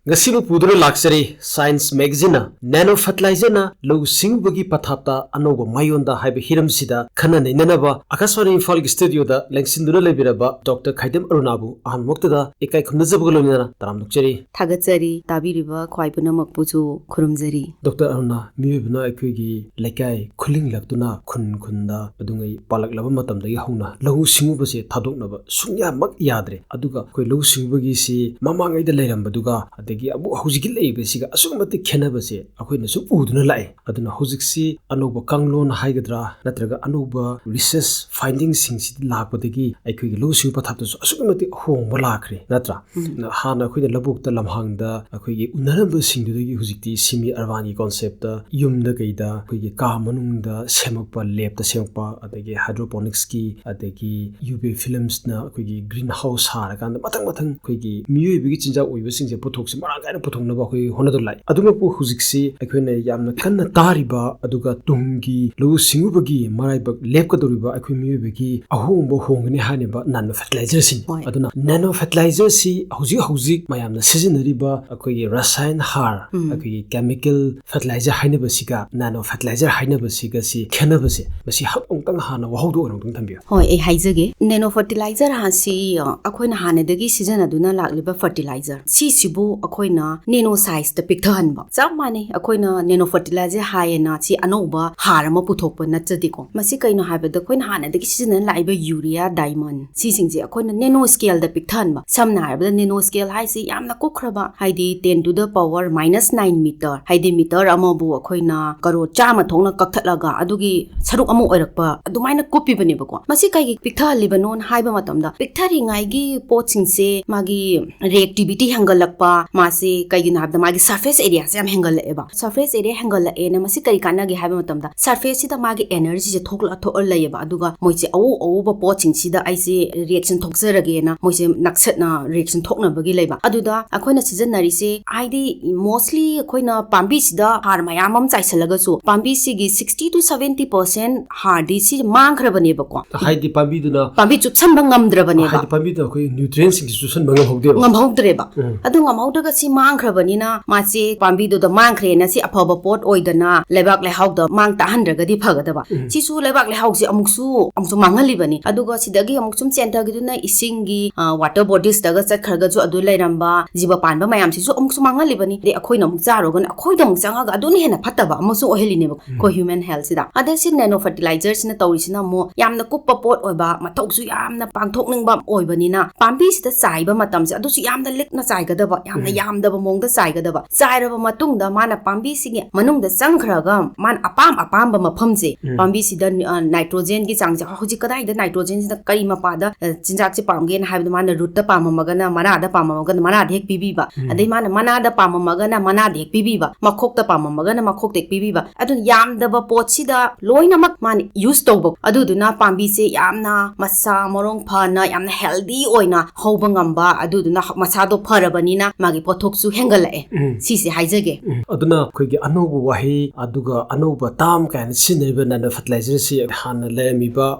ꯉꯁꯤꯕꯨ ꯄꯨꯗꯨꯅ ꯂꯥꯛꯆꯔꯤ Science Magazineꯅ ꯅꯦꯅꯣ ꯐꯔꯇꯤꯂꯥꯏꯖꯔꯅ ꯂꯧꯎ ꯁꯤꯡꯎꯕꯒꯤ ꯄꯊꯥꯞꯇ ꯑꯅꯧꯕ ꯃꯥꯏꯑꯣꯟꯗ ꯍꯥꯏꯕ ꯍꯤꯔꯝꯁꯤꯗ ꯈꯟꯅ ꯅꯩꯅꯅꯕ ꯑꯀꯥꯁꯕꯥꯅꯤ ꯏꯝꯐꯥꯜꯒꯤ ꯁ꯭ꯇꯨꯗꯤꯑꯣꯗ ꯂꯦꯡꯁꯤꯟꯗꯨꯅ ꯂꯩꯕꯤꯔꯕ ꯗꯣꯛꯇꯔ ꯈꯥꯏꯗꯦꯝ ꯑꯔꯨꯅꯥꯕꯨ ꯑꯍꯥꯟꯕꯃꯛꯇꯗ ꯏꯀꯥꯏ ꯈꯨꯝꯅꯖꯕꯒ ꯂꯣꯏꯅꯅ ꯇꯔꯥꯝꯅ ꯑꯣꯛꯆꯔꯤ꯫ ꯊꯥꯒꯠꯆꯔꯤ꯫ ꯇꯥꯕꯤꯔꯤꯕ ꯈ꯭ꯋꯥꯏ ꯄꯨꯝꯅꯃꯛꯄꯨꯁꯨ ꯈꯨꯔꯨꯝꯖꯔꯤ꯫ ꯗꯣꯛꯇꯔ ꯑꯔꯨꯅꯥ, ꯃꯤꯑꯣꯏꯕꯅ ꯑꯩꯈꯣꯏꯒꯤ ꯂꯩꯀꯥꯏ ꯈꯨꯂꯤꯡꯂꯛꯇꯨꯅ ꯈꯨꯟ ꯈꯨꯟꯗ ꯑꯗꯨꯉꯩ ꯄꯥꯜꯂꯛꯂꯕ ꯃꯇꯝꯗꯒꯤ ꯍꯧꯅ ꯂꯧꯎ ꯁꯤꯡꯎꯕꯁꯦ ꯊꯥꯗꯣꯛꯅꯕ ꯁꯨꯡꯌꯥꯃꯛ ꯌꯥꯗ꯭ꯔꯦ꯫ ꯑꯗꯨꯒ ꯑꯩꯈꯣꯏ ꯂꯧꯎ ꯁꯤꯡꯎꯕꯒꯤꯁꯤ ꯃꯃꯥꯡꯉꯩꯗ ꯂꯩꯔꯝꯕꯗꯨꯒ ꯑꯗꯒꯤ ꯑꯃꯨꯛ ꯍꯧꯖꯤꯛꯀꯤ ꯂꯩꯔꯤꯕꯁꯤꯒ ꯑꯁꯨꯛꯀꯤ ꯃꯇꯤꯛ ꯈꯦꯠꯅꯕꯁꯦ ꯑꯩꯈꯣꯏꯅ ꯁꯨꯝ ꯎꯗꯨꯅ ꯂꯥꯛꯑꯦ꯫ ꯑꯗꯨꯅ ꯍꯧꯖꯤꯛꯁꯤ ꯑꯅꯧꯕ ꯀꯥꯡꯂꯣꯟ ꯍꯥꯏꯒꯗ꯭ꯔꯥ ꯅꯠꯇ꯭ꯔꯒ ꯑꯅꯧꯕ research findingꯁꯤꯡꯁꯤ ꯂꯥꯛꯄꯗꯒꯤ ꯑꯩꯈꯣꯏꯒꯤ ꯂꯧꯎ ꯁꯤꯡꯎ ꯄꯊꯥꯞꯇꯁꯨ ꯑꯁꯨꯛꯀꯤ ꯃꯇꯤꯛ ꯑꯍꯣꯡꯕ ꯂꯥꯛꯈ꯭ꯔꯦ, ꯅꯠꯇ꯭ꯔꯥ? ꯎꯝ꯫ ꯍꯥꯟꯅ ꯑꯩꯈꯣꯏꯅ ꯂꯧꯕꯨꯛꯇ ꯂꯝꯍꯥꯡꯗ ꯑꯩꯈꯣꯏꯒꯤ ꯎꯅꯔꯝꯕꯁꯤꯡꯗꯨꯗꯒꯤ ꯍꯧꯖꯤꯛꯇꯤ semi urbanꯒꯤ conceptꯇ ꯌꯨꯝꯗ ꯀꯩꯗ ꯑꯩꯈꯣꯏꯒꯤ ꯀꯥ ꯃꯅꯨꯡꯗ ꯁꯦꯝꯃꯛꯄ, ꯂꯦꯞꯇ ꯁꯦꯝꯃꯛꯄ, ꯑꯗꯒꯤ hydroponicsꯀꯤ, ꯑꯗꯒꯤ UV filmsꯅ ꯑꯩꯈꯣꯏꯒꯤ green house ꯁꯥꯔꯀꯥꯟꯗ ꯃꯊꯪ ꯃꯊꯪ ꯑꯩꯈꯣꯏꯒꯤ ꯃꯤꯑꯣꯏꯕꯒꯤ ꯆꯤꯟꯖꯥꯛ ꯑꯣꯏꯕꯁꯤꯡꯁꯦ ꯄꯨꯊꯣꯛꯁꯦ ꯃꯔꯥꯡ ꯀꯥꯏꯅ ꯄꯨꯊꯣꯛꯅꯕ ꯑꯩꯈꯣꯏ ꯍꯣꯠꯅꯗꯨꯅ ꯂꯥꯛꯏ꯫ ꯑꯗꯨꯃꯛꯄꯨ ꯍꯧꯖꯤꯛꯁꯤ ꯑꯩꯈꯣꯏꯅ ꯌꯥꯝꯅ ꯀꯟꯅ ꯇꯥꯔꯤꯕ ꯑꯗꯨꯒ ꯇꯨꯡꯒꯤ ꯂꯧꯎ ꯁꯤꯡꯎꯕꯒꯤ ꯃꯔꯥꯏꯕꯛ ꯂꯦꯞꯀꯗꯧꯔꯤꯕ ꯑꯩꯈꯣꯏ ꯃꯤꯑꯣꯏꯕꯒꯤ ꯑꯍꯣꯡꯕ ꯍꯣꯡꯒꯅꯤ ꯍꯥꯏꯅꯕ nano fertilizerꯁꯤꯅꯤ꯫ ꯍꯣꯏ꯫ ꯑꯗꯨꯅ nano fertilizerꯁꯤ ꯍꯧꯖꯤꯛ ꯍꯧꯖꯤꯛ ꯃꯌꯥꯝꯅ ꯁꯤꯖꯤꯟꯅꯔꯤꯕ ꯑꯩꯈꯣꯏꯒꯤ ꯔꯁꯥꯌꯟ ꯍꯥꯔ, ꯎꯝ꯫ ꯑꯩꯈꯣꯏꯒꯤ chemical fertilizer ꯍꯥꯏꯅꯕꯁꯤꯒ nano fertilizer ꯍꯥꯏꯅꯕꯁꯤꯒ ꯁꯤ ꯈꯦꯠꯅꯕꯁꯦ ꯃꯁꯤ ꯍꯛ ꯑꯃꯨꯛꯇꯪ ꯍꯥꯟꯅ ꯋꯥꯍꯧꯗꯣꯛ ꯑꯣꯏꯅ ꯑꯃꯨꯛꯇꯪ ꯊꯝꯕꯤꯌꯨ꯫ ꯍꯣꯏ, ꯑꯩ ꯍꯥꯏꯖꯒꯦ꯫ Nano fertilizer ꯍꯥꯏꯁꯤ, ꯑ, ꯑꯩꯈꯣꯏꯅ ꯍꯥꯟꯅꯗꯒꯤ ꯁꯤꯖꯤꯟꯅꯗꯨꯅ ꯂꯥꯛꯂꯤꯕ fertilizer ꯁꯤꯁꯤꯕꯨ ꯑꯩꯈꯣꯏꯅ nano sizeꯇ ꯄꯤꯛꯊꯍꯟꯕ꯫ ꯆꯞ ꯃꯥꯟꯅꯩ, ꯑꯩꯈꯣꯏꯅ nano fertilizer ꯍꯥꯏꯌꯦꯅ ꯁꯤ ꯑꯅꯧꯕ ꯍꯥꯔ ꯑꯃ ꯄꯨꯊꯣꯛꯄ ꯅꯠꯆꯗꯦꯀꯣ꯫ ꯃꯁꯤ ꯀꯩꯅꯣ ꯍꯥꯏꯕꯗ ꯑꯩꯈꯣꯏꯅ ꯍꯥꯟꯅꯗꯒꯤ ꯁꯤꯖꯤꯟꯅ ꯂꯥꯛꯏꯕ urea, diamond ꯁꯤꯁꯤꯡꯁꯦ ꯑꯩꯈꯣꯏꯅ nano scaleꯗ ꯄꯤꯛꯊꯍꯟꯕ꯫ ꯁꯝꯅ ꯍꯥꯏꯔꯕꯗ nano scale ꯍꯥꯏꯁꯤ ꯌꯥꯝꯅ ꯀꯨꯞꯈ꯭ꯔꯕ, ꯍꯥꯏꯗꯤ ten to the power minus nine meter, ꯍꯥꯏꯗꯤ meter ꯑꯃꯕꯨ ꯑꯩꯈꯣꯏꯅ ꯀꯔꯣ ꯆꯥꯝꯃ ꯊꯣꯛꯅ ꯀꯛꯊꯠꯂꯒ ꯑꯗꯨꯒꯤ ꯁꯔꯨꯛ ꯑꯃ ꯑꯣꯏꯔꯛꯄ ꯑꯗꯨꯃꯥꯏꯅ ꯀꯨꯞꯄꯤꯕꯅꯦꯕꯀꯣ꯫ ꯃꯁꯤ ꯀꯩꯒꯤ ꯄꯤꯛꯊꯍꯜꯂꯤꯕꯅꯣ ꯍꯥꯏꯕ ꯃꯇꯝꯗ ꯄꯤꯛꯊꯔꯤꯉꯩꯒꯤ ꯄꯣꯠꯁꯤꯡꯁꯦ ꯃꯥꯒꯤ reactivity ꯍꯦꯟꯒꯠꯂꯛꯄ, ꯃꯥꯁꯤ ꯀꯩꯒꯤꯅꯣ ꯍꯥꯏꯕꯗ ꯃꯥꯒꯤ surface areaꯁꯦ ꯌꯥꯝ ꯍꯦꯟꯒꯠꯂꯛꯑꯦꯕ꯫ Surface area ꯍꯦꯟꯒꯠꯂꯛꯑꯦꯅ ꯃꯁꯤ ꯀꯔꯤ ꯀꯥꯟꯅꯒꯦ ꯍꯥꯏꯕ ꯃꯇꯝꯗ, surfaceꯁꯤꯗ ꯃꯥꯒꯤ energyꯁꯦ ꯊꯣꯛꯂꯛꯑ ꯊꯣꯛꯑ ꯂꯩꯌꯦꯕ꯫ ꯑꯗꯨꯒ ꯃꯣꯏꯁꯦ ꯑꯎ ꯑꯎꯕ ꯄꯣꯠꯁꯤꯡꯁꯤꯗ ꯑꯩꯁꯦ reaction ꯊꯣꯛꯆꯔꯒꯦꯅ ꯃꯣꯏꯁꯦ ꯅꯛꯁꯠꯅ reaction ꯊꯣꯛꯅꯕꯒꯤ ꯂꯩꯕ꯫ ꯑꯗꯨꯗ ꯑꯩꯈꯣꯏꯅ ꯁꯤꯖꯤꯟꯅꯔꯤꯁꯦ, ꯍꯥꯏꯗꯤ mostly ꯑꯩꯈꯣꯏꯅ ꯄꯥꯝꯕꯤꯁꯤꯗ ꯍꯥꯔ ꯃꯌꯥꯝ ꯑꯃ ꯆꯥꯏꯁꯜꯂꯒꯁꯨ, ꯄꯥꯝꯕꯤꯁꯤꯒꯤ sixty to seventy percent ꯍꯥꯔꯗꯤ ꯁꯤ ꯃꯥꯡꯈ꯭ꯔꯕꯅꯦꯕꯀꯣ꯫ ꯍꯥꯏꯗꯤ ꯄꯥꯝꯕꯤꯗꯨꯅ ꯄꯥꯝꯕꯤ ꯆꯨꯞꯁꯟꯕ ꯉꯝꯗ꯭ꯔꯕꯅꯦꯕ꯫ ꯍꯥꯏꯗꯤ ꯄꯥꯝꯕꯤꯗꯨꯅ ꯑꯩꯈꯣꯏ nutrientꯁꯤꯡꯁꯤ ꯆꯨꯞꯁꯟꯕ ꯉꯝꯍꯧꯗꯦꯕ꯫ ꯉꯝꯍꯧꯗ꯭ꯔꯦꯕ꯫ ꯎꯝ꯫ ꯑꯗꯨ ꯉꯝꯍꯧꯗ꯭ꯔꯒ ꯁꯤ ꯃꯥꯡꯈ꯭ꯔꯕꯅꯤꯅ ꯃꯥꯁꯦ ꯄꯥꯝꯕꯤꯗꯨꯗ ꯃꯥꯡꯈ꯭ꯔꯦꯅ ꯁꯤ ꯑꯐꯕ ꯄꯣꯠ ꯑꯣꯏꯗꯅ ꯂꯩꯕꯥꯛ ꯂꯩꯍꯥꯎꯗ ꯃꯥꯡ ꯇꯥꯍꯟꯗ꯭ꯔꯒꯗꯤ ꯐꯒꯗꯕ꯫ ꯎꯝ꯫ ꯁꯤꯁꯨ ꯂꯩꯕꯥꯛ ꯂꯩꯍꯥꯎꯁꯦ ꯑꯃꯨꯛꯁꯨ, ꯑꯃꯨꯛꯁꯨ ꯃꯥꯡꯍꯜꯂꯤꯕꯅꯤ꯫ ꯑꯗꯨꯒ ꯁꯤꯗꯒꯤ ꯑꯃꯨꯛ ꯁꯨꯝ ꯆꯦꯟꯊꯈꯤꯗꯨꯅ ꯏꯁꯤꯡꯒꯤ, ꯑ, water bodiesꯇꯒ ꯆꯠꯈ꯭ꯔꯒꯁꯨ ꯑꯗꯨ ꯂꯩꯔꯝꯕ ꯖꯤꯕ ꯄꯥꯟꯕ ꯃꯌꯥꯝꯁꯤꯁꯨ ꯑꯃꯨꯛꯁꯨ ꯃꯥꯡꯍꯜꯂꯤꯕꯅꯤ꯫ ꯑꯗꯩ ꯑꯩꯈꯣꯏꯅ ꯑꯃꯨꯛ ꯆꯥꯔꯨꯔꯒꯅ ꯑꯩꯈꯣꯏꯗ ꯑꯃꯨꯛ ꯆꯪꯉꯒ ꯑꯗꯨꯅ ꯍꯦꯟꯅ ꯐꯠꯇꯕ ꯑꯃꯁꯨ ꯑꯣꯏꯍꯜꯂꯤꯅꯦꯕ ꯑꯩꯈꯣꯏ ꯎꯝ꯫ Human healthꯁꯤꯗ꯫ ꯑꯗꯩ ꯁꯤ nano fertilizerꯁꯤꯅ ꯇꯧꯔꯤꯁꯤꯅ ꯑꯃꯨꯛ ꯌꯥꯝꯅ ꯀꯨꯞꯄ ꯄꯣꯠ ꯑꯣꯏꯕ, ꯃꯊꯧꯁꯨ ꯌꯥꯝꯅ ꯄꯥꯡꯊꯣꯛꯅꯤꯡꯕ ꯑꯣꯏꯕꯅꯤꯅ, ꯄꯥꯝꯕꯤꯁꯤꯗ ꯆꯥꯏꯕ ꯃꯇꯝꯁꯦ ꯑꯗꯨꯁꯨ ꯌꯥꯝꯅ ꯂꯤꯛꯅ ꯆꯥꯏꯒꯗꯕ, ꯌꯥꯝꯅ ꯎꯝ꯫ ꯌꯥꯝꯗꯕ ꯃꯑꯣꯡꯗ ꯆꯥꯏꯒꯗꯕ꯫ ꯆꯥꯏꯔꯕ ꯃꯇꯨꯡꯗ ꯃꯥꯅ ꯄꯥꯝꯕꯤꯁꯤꯒꯤ ꯃꯅꯨꯡꯗ ꯆꯪꯈ꯭ꯔꯒ ꯃꯥꯅ ꯑꯄꯥꯝ ꯑꯄꯥꯝꯕ ꯃꯐꯝꯁꯦ, ꯎꯝ꯫ ꯄꯥꯝꯕꯤꯁꯤꯗ, ꯑ, nitrogenꯒꯤ ꯆꯥꯡꯁꯦ ꯍꯧꯖꯤꯛ ꯀꯗꯥꯏꯗ nitrogenꯁꯤꯅ ꯀꯔꯤ ꯃꯄꯥꯗ, ꯑ, ꯆꯤꯟꯖꯥꯛꯁꯦ ꯄꯥꯝꯒꯦꯅ ꯍꯥꯏꯕꯗ ꯃꯥꯅ rootꯇ ꯄꯥꯝꯃꯝꯃꯒꯅ ꯃꯅꯥꯗ ꯄꯥꯝꯃꯝꯃꯒꯅ ꯃꯅꯥꯗ ꯍꯦꯛ ꯄꯤꯕꯤꯕ, ꯎꯝ꯫ ꯑꯗꯩ ꯃꯥꯅ ꯃꯅꯥꯗ ꯄꯥꯝꯃꯝꯃꯒꯅ ꯃꯅꯥꯗ ꯍꯦꯛ ꯄꯤꯕꯤꯕ, ꯃꯈꯣꯛꯇ ꯄꯥꯝꯃꯝꯃꯒꯅ ꯃꯈꯣꯛꯇ ꯍꯦꯛ ꯄꯤꯕꯤꯕ꯫ ꯑꯗꯨꯅ ꯌꯥꯝꯗꯕ ꯄꯣꯠꯁꯤꯗ ꯂꯣꯏꯅꯃꯛ ꯃꯥꯅ use ꯇꯧꯕ, ꯑꯗꯨꯗꯨꯅ ꯄꯥꯝꯕꯤꯁꯦ ꯌꯥꯝꯅ ꯃꯁꯥ ꯃꯔꯣꯡ ꯐꯅ, ꯌꯥꯝꯅ healthy ꯑꯣꯏꯅ ꯍꯧꯕ ꯉꯝꯕ, ꯑꯗꯨꯗꯨꯅ ꯃꯁꯥꯗꯣ ꯐꯔꯕꯅꯤꯅ ꯃꯥꯒꯤ ꯄꯣꯠꯊꯣꯛꯁꯨ ꯍꯦꯟꯒꯠꯂꯛꯑꯦ꯫ ꯎꯝ꯫ ꯁꯤꯁꯦ ꯍꯥꯏꯖꯒꯦ꯫ ꯎꯝ꯫ ꯑꯗꯨꯅ ꯑꯩꯈꯣꯏꯒꯤ ꯑꯅꯧꯕ ꯋꯥꯍꯩ, ꯑꯗꯨꯒ ꯑꯅꯧꯕ term ꯀꯥꯏꯅ ꯁꯤꯖꯤꯟꯅꯔꯤꯕ nano fertilizerꯁꯤ ꯍꯥꯟꯅ ꯂꯩꯔꯝꯃꯤꯕ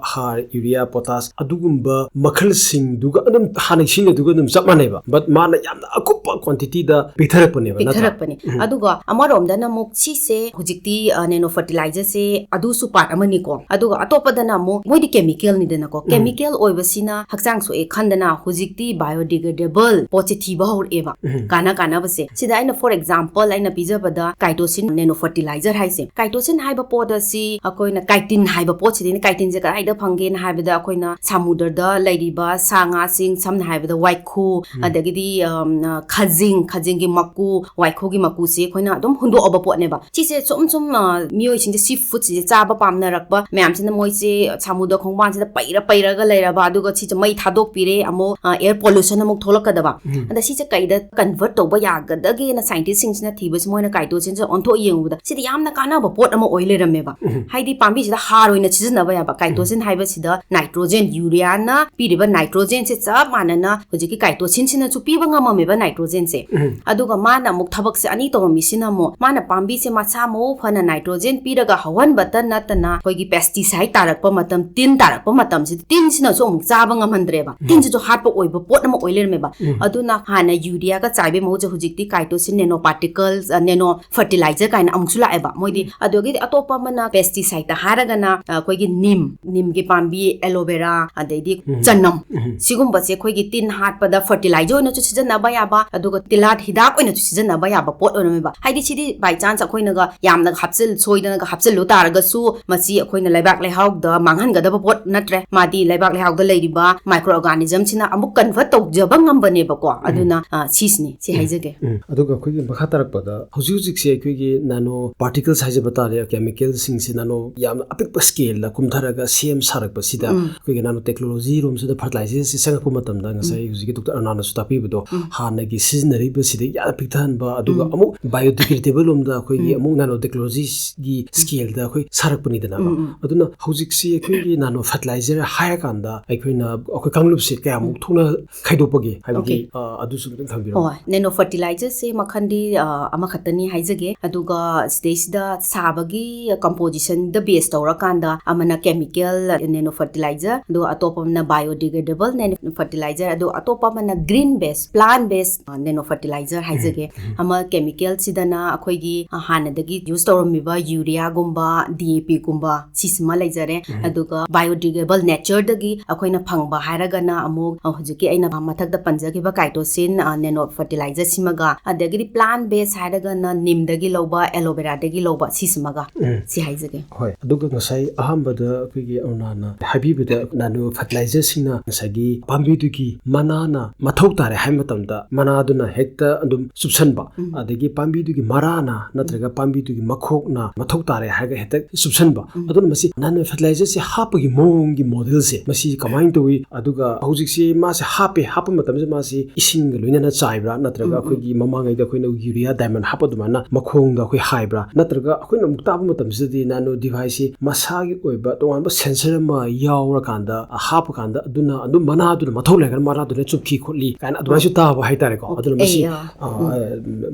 ꯍꯥꯔ, urea, potash ꯑꯗꯨꯒꯨꯝꯕ ꯃꯈꯜꯁꯤꯡꯗꯨꯒ ꯑꯗꯨꯝ ꯍꯥꯟꯅ ꯁꯤꯖꯤꯟꯅꯗꯨꯒ ꯑꯗꯨꯝ ꯆꯞ ꯃꯥꯟꯅꯩꯕ, but ꯃꯥꯅ ꯌꯥꯝꯅ ꯑꯀꯨꯞꯄ quantityꯗ ꯄꯤꯊꯔꯛꯄꯅꯦꯕ, ꯅꯠꯇ꯭ꯔꯥ? ꯄꯤꯊꯔꯛꯄꯅꯦ꯫ ꯎꯝ꯫ ꯑꯗꯨꯒ ꯑꯃꯔꯣꯝꯗꯅ ꯑꯃꯨꯛ ꯁꯤꯁꯦ ꯍꯧꯖꯤꯛꯇꯤ, ꯑ, nano fertilizerꯁꯦ ꯑꯗꯨꯁꯨ part ꯑꯃꯅꯤꯀꯣ꯫ ꯑꯗꯨꯒ ꯑꯇꯣꯞꯄꯗꯅ ꯑꯃꯨꯛ ꯃꯣꯏꯗꯤ chemicalꯅꯤꯗꯅꯀꯣ꯫ ꯎꯝ꯫ Chemical ꯑꯣꯏꯕꯁꯤꯅ ꯍꯛꯆꯥꯡ ꯁꯣꯛꯑꯦ ꯈꯟꯗꯅ ꯍꯧꯖꯤꯛꯇꯤ biodegradable ꯄꯣꯠꯁꯦ ꯊꯤꯕ ꯍꯧꯔꯛꯑꯦꯕ꯫ ꯎꯝ꯫ ꯀꯥꯟꯅ ꯀꯥꯟꯅꯕꯁꯦ꯫ ꯁꯤꯗ ꯑꯩꯅ, for example, ꯑꯩꯅ ꯄꯤꯖꯕꯗ chitosan nano fertilizer ꯍꯥꯏꯁꯦ꯫ Chitosan ꯍꯥꯏꯕ ꯄꯣꯠ ꯑꯁꯤ ꯑꯩꯈꯣꯏꯅ chitin ꯍꯥꯏꯕ ꯄꯣꯠꯁꯤꯗꯩꯅ, chitinꯁꯦ ꯀꯗꯥꯏꯗ ꯐꯪꯒꯦꯅ ꯍꯥꯏꯕꯗ ꯑꯩꯈꯣꯏꯅ ꯁꯥꯃꯨꯗ꯭ꯔꯗ ꯂꯩꯔꯤꯕ ꯁꯥ ꯉꯥꯁꯤꯡ, ꯁꯝꯅ ꯍꯥꯏꯔꯕꯗ ꯋꯥꯏꯈꯨ, ꯎꯝ꯫ ꯑꯗꯒꯤꯗꯤ, ꯑꯝ, ꯑ, ꯈꯖꯤꯡ, ꯈꯖꯤꯡꯒꯤ ꯃꯀꯨ, ꯋꯥꯏꯈꯨꯒꯤ ꯃꯀꯨꯁꯦ ꯑꯩꯈꯣꯏꯅ ꯑꯗꯨꯝ ꯍꯨꯟꯗꯣꯛꯑꯕ ꯄꯣꯠꯅꯦꯕ꯫ ꯁꯤꯁꯦ ꯁꯨꯝ ꯁꯨꯝ, ꯑ, ꯃꯤꯑꯣꯏꯁꯤꯡꯁꯦ sea foodꯁꯤꯡꯁꯦ ꯆꯥꯕ ꯄꯥꯝꯅꯔꯛꯄ ꯃꯌꯥꯝꯁꯤꯅ ꯃꯣꯏꯁꯦ ꯁꯥꯃꯨꯗ꯭ꯔ ꯈꯣꯡꯕꯥꯟꯁꯤꯗ ꯄꯩꯔ ꯄꯩꯔꯒ ꯂꯩꯔꯕ, ꯑꯗꯨꯒ ꯁꯤꯁꯦ ꯃꯩ ꯊꯥꯗꯣꯛꯄꯤꯔꯦ, ꯑꯃꯨꯛ, ꯑ, air pollution ꯑꯃꯨꯛ ꯊꯣꯛꯂꯛꯀꯗꯕ꯫ ꯎꯝ꯫ ꯑꯗ ꯁꯤꯁꯦ ꯀꯩꯗ convert convert ꯇꯧꯕ ꯌꯥꯒꯗꯒꯦꯅ scientistꯁꯤꯡꯁꯤꯅ ꯊꯤꯕꯁꯤ ꯃꯣꯏꯅ ꯀꯥꯏꯇꯣꯆꯤꯟꯁꯦ ꯑꯣꯟꯊꯣꯛ ꯌꯦꯡꯉꯨꯕꯗ ꯁꯤꯗꯤ ꯌꯥꯝꯅ ꯀꯥꯟꯅꯕ ꯄꯣꯠ ꯑꯃ ꯑꯣꯏ ꯂꯩꯔꯝꯃꯦꯕ꯫ ꯎꯝ꯫ ꯍꯥꯏꯗꯤ ꯄꯥꯝꯕꯤꯁꯤꯗ ꯍꯥꯔ ꯑꯣꯏꯅ ꯁꯤꯖꯤꯟꯅꯕ ꯌꯥꯕ, ꯀꯥꯏꯇꯣꯆꯤꯟ ꯎꯝ꯫ ꯍꯥꯏꯕꯁꯤꯗ nitrogen, ureaꯅ ꯄꯤꯔꯤꯕ nitrogenꯁꯦ ꯆꯞ ꯃꯥꯟꯅꯅ ꯍꯧꯖꯤꯛꯀꯤ ꯀꯥꯏꯇꯣꯆꯤꯟꯁꯤꯅꯁꯨ ꯄꯤꯕ ꯉꯝꯃꯝꯃꯦꯕ nitrogenꯁꯦ꯫ ꯎꯝ꯫ ꯑꯗꯨꯒ ꯃꯥꯅ ꯑꯃꯨꯛ ꯊꯕꯛꯁꯦ ꯑꯅꯤ ꯇꯧꯔꯝꯃꯤꯁꯤꯅ ꯑꯃꯨꯛ ꯃꯥꯅ ꯄꯥꯝꯕꯤꯁꯦ ꯃꯁꯥ ꯃꯎ ꯐꯅ nitrogen ꯄꯤꯔꯒ ꯍꯧꯍꯟꯕꯇ ꯅꯠꯇꯅ ꯑꯩꯈꯣꯏꯒꯤ pesticide ꯇꯥꯔꯛꯄ ꯃꯇꯝ, ꯇꯤꯟ ꯇꯥꯔꯛꯄ ꯃꯇꯝꯁꯤꯗ ꯇꯤꯟꯁꯤꯅꯁꯨ ꯑꯃꯨꯛ ꯆꯥꯕ ꯉꯝꯍꯟꯗ꯭ꯔꯦꯕ꯫ ꯎꯝ꯫ ꯇꯤꯟꯁꯤꯁꯨ ꯍꯥꯠꯄ ꯑꯣꯏꯕ ꯄꯣꯠ ꯑꯃ ꯑꯣꯏ ꯂꯩꯔꯝꯃꯦꯕ꯫ ꯎꯝ꯫ ꯑꯗꯨꯅ ꯍꯥꯟꯅ ureaꯒ ꯆꯥꯏꯕꯒꯤ ꯃꯍꯨꯠꯁꯦ ꯍꯧꯖꯤꯛꯇꯤ ꯀꯥꯏꯇꯣꯆꯤꯟ nanoparticles, ꯑ, nano fertilizer ꯀꯥꯏꯅ ꯑꯃꯨꯛꯁꯨ ꯂꯥꯛꯑꯦꯕ ꯃꯣꯏꯗꯤ꯫ ꯎꯝ꯫ ꯑꯗꯨꯗꯒꯤꯗꯤ ꯑꯇꯣꯞꯄ ꯑꯃꯅ pesticideꯇ ꯍꯥꯏꯔꯒꯅ, ꯑ, ꯑꯩꯈꯣꯏꯒꯤ ꯅꯤꯝ, ꯅꯤꯝꯒꯤ ꯄꯥꯝꯕꯤ, aloe vera, ꯑꯗꯩꯗꯤ ꯎꯝ꯫ ꯆꯅꯝ, ꯎꯝ꯫ ꯁꯤꯒꯨꯝꯕꯁꯦ ꯑꯩꯈꯣꯏꯒꯤ ꯇꯤꯟ ꯍꯥꯠꯄꯗ fertilizer ꯑꯣꯏꯅꯁꯨ ꯁꯤꯖꯤꯟꯅꯕ ꯌꯥꯕ, ꯑꯗꯨꯒ ꯇꯤꯜꯍꯥꯠ ꯍꯤꯗꯥꯛ ꯑꯣꯏꯅꯁꯨ ꯁꯤꯖꯤꯟꯅꯕ ꯌꯥꯕ ꯄꯣꯠ ꯑꯣꯏꯔꯝꯃꯦꯕ꯫ ꯍꯥꯏꯗꯤ ꯁꯤꯗꯤ by chance ꯑꯩꯈꯣꯏꯅꯒ ꯌꯥꯝꯅ ꯍꯥꯞꯆꯤꯜ-, ꯁꯣꯏꯗꯅꯒ ꯍꯥꯞꯆꯤꯜꯂꯨ ꯇꯥꯔꯒꯁꯨ ꯃꯁꯤ ꯑꯩꯈꯣꯏꯅ ꯂꯩꯕꯥꯛ ꯂꯩꯍꯥꯎꯗ ꯃꯥꯡꯍꯟꯒꯗꯕ ꯄꯣꯠ ꯅꯠꯇ꯭ꯔꯦ꯫ ꯃꯥꯗꯤ ꯂꯩꯕꯥꯛ ꯂꯩꯍꯥꯎꯗ ꯂꯩꯔꯤꯕ microorganismꯁꯤꯅ ꯑꯃꯨꯛ convert ꯇꯧꯖꯕ ꯉꯝꯕꯅꯦꯕꯀꯣ꯫ ꯎꯝ꯫ ꯑꯗꯨꯅ, ꯑ, ꯁꯤꯁꯤꯅꯤ, ꯁꯤ ꯎꯝ꯫ ꯍꯥꯏꯖꯒꯦ꯫ ꯎꯝ꯫ ꯑꯗꯨꯒ ꯑꯩꯈꯣꯏꯒꯤ ꯃꯈꯥ ꯇꯥꯔꯛꯄꯗ ꯍꯧꯖꯤꯛ ꯍꯧꯖꯤꯛꯁꯦ ꯑꯩꯈꯣꯏꯒꯤ nano particles ꯍꯥꯏꯖꯕ ꯇꯥꯔꯦ, chemicalꯁꯤꯡꯁꯦ nano ꯌꯥꯝꯅ ꯑꯄꯤꯛꯄ scaleꯗ ꯀꯨꯝꯊꯔꯒ ꯁꯦꯝ ꯁꯥꯔꯛꯄꯁꯤꯗ ꯎꯝ꯫ ꯑꯩꯈꯣꯏꯒꯤ nanotechnology ꯔꯣꯝꯁꯤꯗ fertilizerꯁꯦ ꯆꯪꯉꯛꯄ ꯃꯇꯝꯗ ꯉꯁꯥꯏ ꯎꯝ꯫ ꯍꯧꯖꯤꯛꯀꯤ doctor ꯑꯔꯨꯅꯥꯅꯁꯨ ꯇꯥꯛꯄꯤꯕꯗꯣ ꯎꯝ꯫ ꯍꯥꯟꯅꯒꯤ ꯁꯤꯖꯤꯟꯅꯔꯤꯕꯁꯤꯗ ꯌꯥꯝꯅ ꯄꯤꯛꯊꯍꯟꯕ, ꯑꯗꯨꯒ ꯎꯝ꯫ ꯑꯃꯨꯛ biodegradable ꯂꯣꯝꯗ ꯑꯩꯈꯣꯏꯒꯤ ꯎꯝ꯫ ꯑꯃꯨꯛ nanotechnologyꯒꯤ scaleꯗ ꯑꯩꯈꯣꯏ ꯁꯥꯔꯛꯄꯅꯤꯗꯅꯀꯣ꯫ ꯎꯝ, ꯎꯝ꯫ ꯑꯗꯨꯅ ꯍꯧꯖꯤꯛꯁꯤ ꯑꯩꯈꯣꯏꯒꯤ nano fertilizer ꯍꯥꯏꯔꯀꯥꯟꯗ ꯑꯩꯈꯣꯏꯅ, ꯑꯩꯈꯣꯏ ꯀꯥꯡꯂꯨꯞꯁꯦ ꯀꯌꯥꯃꯨꯛ ꯎꯝ꯫ ꯊꯣꯛꯅ ꯈꯥꯏꯗꯣꯛꯄꯒꯦ ꯍꯥꯏꯕꯒꯤ, OK꯫ ꯑ, ꯑꯗꯨꯁꯨ ꯈꯤꯇꯪ ꯊꯝꯕꯤꯔꯝꯃꯨ꯫ ꯍꯣꯏ, nano fertilizerꯁꯦ ꯃꯈꯜꯗꯤ, ꯑ, ꯑꯃꯈꯛꯇꯅꯤ ꯍꯥꯏꯖꯒꯦ꯫ ꯑꯗꯨꯒ ꯁꯤꯗꯩꯁꯤꯗ ꯁꯥꯕꯒꯤ compositionꯗ base ꯇꯧꯔꯀꯥꯟꯗ ꯑꯃꯅ chemical nano fertilizer, ꯑꯗꯨꯒ ꯑꯇꯣꯞꯄ ꯑꯃꯅ biodegradable nano fertilizer, ꯑꯗꯨꯒ ꯑꯇꯣꯞꯄ ꯑꯃꯅ green base, plant base, ꯑ, nano fertilizer ꯍꯥꯏꯖꯒꯦ꯫ ꯎꯝ, ꯎꯝ꯫ ꯑꯃ chemicalꯁꯤꯗꯅ ꯑꯩꯈꯣꯏꯒꯤ, ꯑ, ꯍꯥꯟꯅꯗꯒꯤ use ꯇꯧꯔꯝꯃꯤꯕ ureaꯒꯨꯝꯕ, DAPꯒꯨꯝꯕ, ꯁꯤꯁꯤꯃ ꯂꯩꯖꯔꯦ꯫ ꯎꯝ꯫ ꯑꯗꯨꯒ biodegradable natureꯗꯒꯤ ꯑꯩꯈꯣꯏꯅ ꯐꯪꯕ ꯍꯥꯏꯔꯒꯅ ꯑꯃꯨꯛ, ꯑ, ꯍꯧꯖꯤꯛꯀꯤ ꯑꯩꯅ ꯃꯊꯛꯇ ꯄꯟꯖꯈꯤꯕ ꯀꯥꯏꯇꯣꯆꯤꯟ, ꯑ, nano fertilizerꯁꯤꯃꯒ, ꯑꯗꯒꯤꯗꯤ plant base ꯍꯥꯏꯔꯒꯅ ꯅꯤꯝꯗꯒꯤ ꯂꯧꯕ, aloe veraꯗꯒꯤ ꯂꯧꯕ, ꯁꯤꯁꯤꯃꯒ꯫ ꯎꯝ꯫ ꯁꯤ ꯍꯥꯏꯖꯒꯦ꯫ ꯍꯣꯏ, ꯑꯗꯨꯒ ꯉꯁꯥꯏ ꯑꯍꯥꯟꯕꯗ ꯑꯩꯈꯣꯏꯒꯤ ꯑꯔꯨꯅꯥꯅ ꯍꯥꯏꯕꯤꯕꯗ nano fertilizerꯁꯤꯡꯅ ꯉꯁꯥꯏꯒꯤ ꯄꯥꯝꯕꯤꯗꯨꯒꯤ ꯃꯅꯥꯅ ꯃꯊꯧ ꯇꯥꯔꯦ ꯍꯥꯏꯕ ꯃꯇꯝꯗ ꯃꯅꯥꯗꯨꯅ ꯍꯦꯛꯇ ꯑꯗꯨꯝ ꯆꯨꯞꯁꯟꯕ, ꯎꯝ꯫ ꯑꯗꯒꯤ ꯄꯥꯝꯕꯤꯗꯨꯒꯤ ꯃꯔꯥꯅ ꯅꯠꯇ꯭ꯔꯒ ꯄꯥꯝꯕꯤꯗꯨꯒꯤ ꯃꯈꯣꯛꯅ ꯃꯊꯧ ꯇꯥꯔꯦ ꯍꯥꯏꯔꯒ ꯍꯦꯛꯇ ꯆꯨꯞꯁꯟꯕ꯫ ꯎꯝ꯫ ꯑꯗꯨꯅ ꯃꯁꯤ nano fertilizerꯁꯦ ꯍꯥꯞꯄꯒꯤ ꯃꯑꯣꯡꯒꯤ modelꯁꯦ ꯃꯁꯤ ꯀꯃꯥꯏꯅ ꯇꯧꯏ? ꯑꯗꯨꯒ ꯍꯧꯖꯤꯛꯁꯤ ꯃꯥꯁꯦ ꯍꯥꯞꯄꯦ, ꯍꯥꯞꯄ ꯃꯇꯝꯁꯤꯗ ꯃꯥꯁꯤ ꯏꯁꯤꯡꯒ ꯂꯣꯏꯅꯅ ꯆꯥꯏꯕ꯭ꯔꯥ? ꯅꯠꯇ꯭ꯔꯒ ꯑꯩꯈꯣꯏꯒꯤ ꯃꯃꯥꯡꯉꯩꯗ ꯑꯩꯈꯣꯏꯅ urea diamond ꯍꯥꯞꯄ ꯑꯗꯨꯃꯥꯏꯅ ꯃꯈꯣꯡꯗ ꯑꯩꯈꯣꯏ ꯍꯥꯏꯕ꯭ꯔꯥ? ꯅꯠꯇ꯭ꯔꯒ ꯑꯩꯈꯣꯏꯅ ꯑꯃꯨꯛ ꯇꯥꯕ ꯃꯇꯝꯁꯤꯗꯗꯤ nano device ꯁꯤ ꯃꯁꯥꯒꯤ ꯑꯣꯏꯕ ꯇꯣꯉꯥꯟꯕ sensor ꯑꯃ ꯌꯥꯎꯔꯀꯥꯟꯗ ꯍꯥꯞꯄ ꯀꯥꯟꯗ ꯑꯗꯨꯅ ꯑꯗꯨꯝ ꯃꯅꯥꯗꯨꯅ ꯃꯊꯧ ꯂꯩꯔꯒꯅ ꯃꯅꯥꯗꯨꯅ ꯆꯨꯞꯈꯤ ꯈꯣꯠꯂꯤ ꯀꯥꯏꯅ ꯑꯗꯨꯃꯥꯏꯅꯁꯨ ꯇꯥꯕ ꯍꯥꯏꯇꯥꯔꯦꯀꯣ꯫ ꯑꯗꯨꯅ ꯃꯁꯤ ꯑ, ꯑ,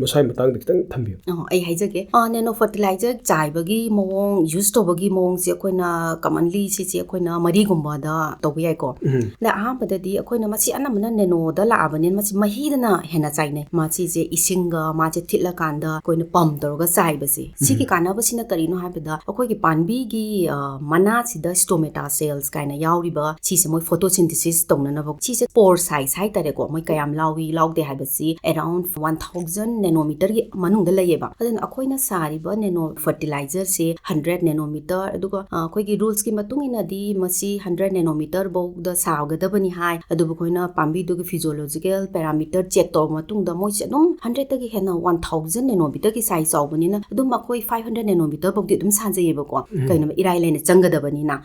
ꯃꯁꯥꯒꯤ ꯃꯇꯥꯡꯗ ꯈꯤꯇꯪ ꯊꯝꯕꯤꯌꯨ꯫ ꯑ, ꯑꯩ ꯍꯥꯏꯖꯒꯦ꯫ ꯑ, nano fertilizer ꯆꯥꯏꯕꯒꯤ ꯃꯑꯣꯡ, use ꯇꯧꯕꯒꯤ ꯃꯑꯣꯡꯁꯦ ꯑꯩꯈꯣꯏꯅ commonly ꯁꯤꯁꯦ ꯑꯩꯈꯣꯏꯅ ꯃꯔꯤꯒꯨꯝꯕꯗ ꯇꯧꯕ ꯌꯥꯏꯀꯣ꯫ ꯑꯗ ꯑꯍꯥꯟꯕꯗꯗꯤ ꯑꯩꯈꯣꯏꯅ ꯃꯁꯤ ꯑꯅꯝꯕꯅ nano ꯗ ꯂꯥꯛꯑꯕꯅꯤꯅ ꯃꯁꯤ ꯃꯍꯤꯗꯅ ꯍꯦꯟꯅ ꯆꯥꯏꯅꯩ꯫ ꯃꯁꯤꯁꯦ ꯏꯁꯤꯡꯒ ꯃꯥꯁꯦ ꯊꯤꯠꯂꯀꯥꯟꯗ ꯑꯩꯈꯣꯏꯅ pump ꯇꯧꯔꯒ ꯆꯥꯏꯕꯁꯦ꯫ ꯁꯤꯒꯤ ꯀꯥꯟꯅꯕꯁꯤꯅ ꯀꯔꯤꯅꯣ ꯍꯥꯏꯕꯗ ꯑꯩꯈꯣꯏꯒꯤ ꯄꯥꯝꯕꯤꯒꯤ, ꯑ, ꯃꯅꯥꯁꯤꯗ stomata cells ꯀꯥꯏꯅ ꯌꯥꯎꯔꯤꯕ ꯁꯤꯁꯦ ꯃꯣꯏ photosynthesis ꯇꯧꯅꯅꯕ, ꯁꯤꯁꯦ pore size ꯍꯥꯏꯇꯥꯔꯦꯀꯣ, ꯃꯣꯏ ꯀꯌꯥꯝ ꯂꯥꯎꯏ ꯂꯥꯎꯗꯦ ꯍꯥꯏꯕꯁꯤ around one thousand nanometer ꯒꯤ ꯃꯅꯨꯡꯗ ꯂꯩꯌꯦꯕ꯫ ꯑꯗꯨꯅ ꯑꯩꯈꯣꯏꯅ ꯁꯥꯔꯤꯕ nano fertilizer ꯁꯦ hundred nanometer, ꯑꯗꯨꯒ, ꯑ, ꯑꯩꯈꯣꯏꯒꯤ rules ꯀꯤ ꯃꯇꯨꯡ ꯏꯟꯅꯗꯤ ꯃꯁꯤ hundred nanometer ꯐꯧꯗ ꯁꯥꯒꯗꯕꯅꯤ ꯍꯥꯏ꯫ ꯑꯗꯨꯕꯨ ꯑꯩꯈꯣꯏꯅ ꯄꯥꯝꯕꯤꯗꯨꯒꯤ physiological parameter check ꯇꯧꯔꯕ ꯃꯇꯨꯡꯗ ꯃꯣꯏꯁꯦ ꯑꯗꯨꯝ hundred ꯇꯒꯤ ꯍꯦꯟꯅ one thousand nanometer ꯒꯤ size ꯆꯥꯎꯕꯅꯤꯅ ꯑꯗꯨꯝ ꯑꯩꯈꯣꯏ five hundred nanometer ꯐꯧꯗꯤ ꯑꯗꯨꯝ ꯁꯥꯖꯩꯌꯦꯕꯀꯣ꯫ ꯀꯩꯅꯣ, ꯏꯔꯥꯏ ꯂꯥꯏꯅ ꯆꯪꯒꯗꯕꯅꯤꯅ꯫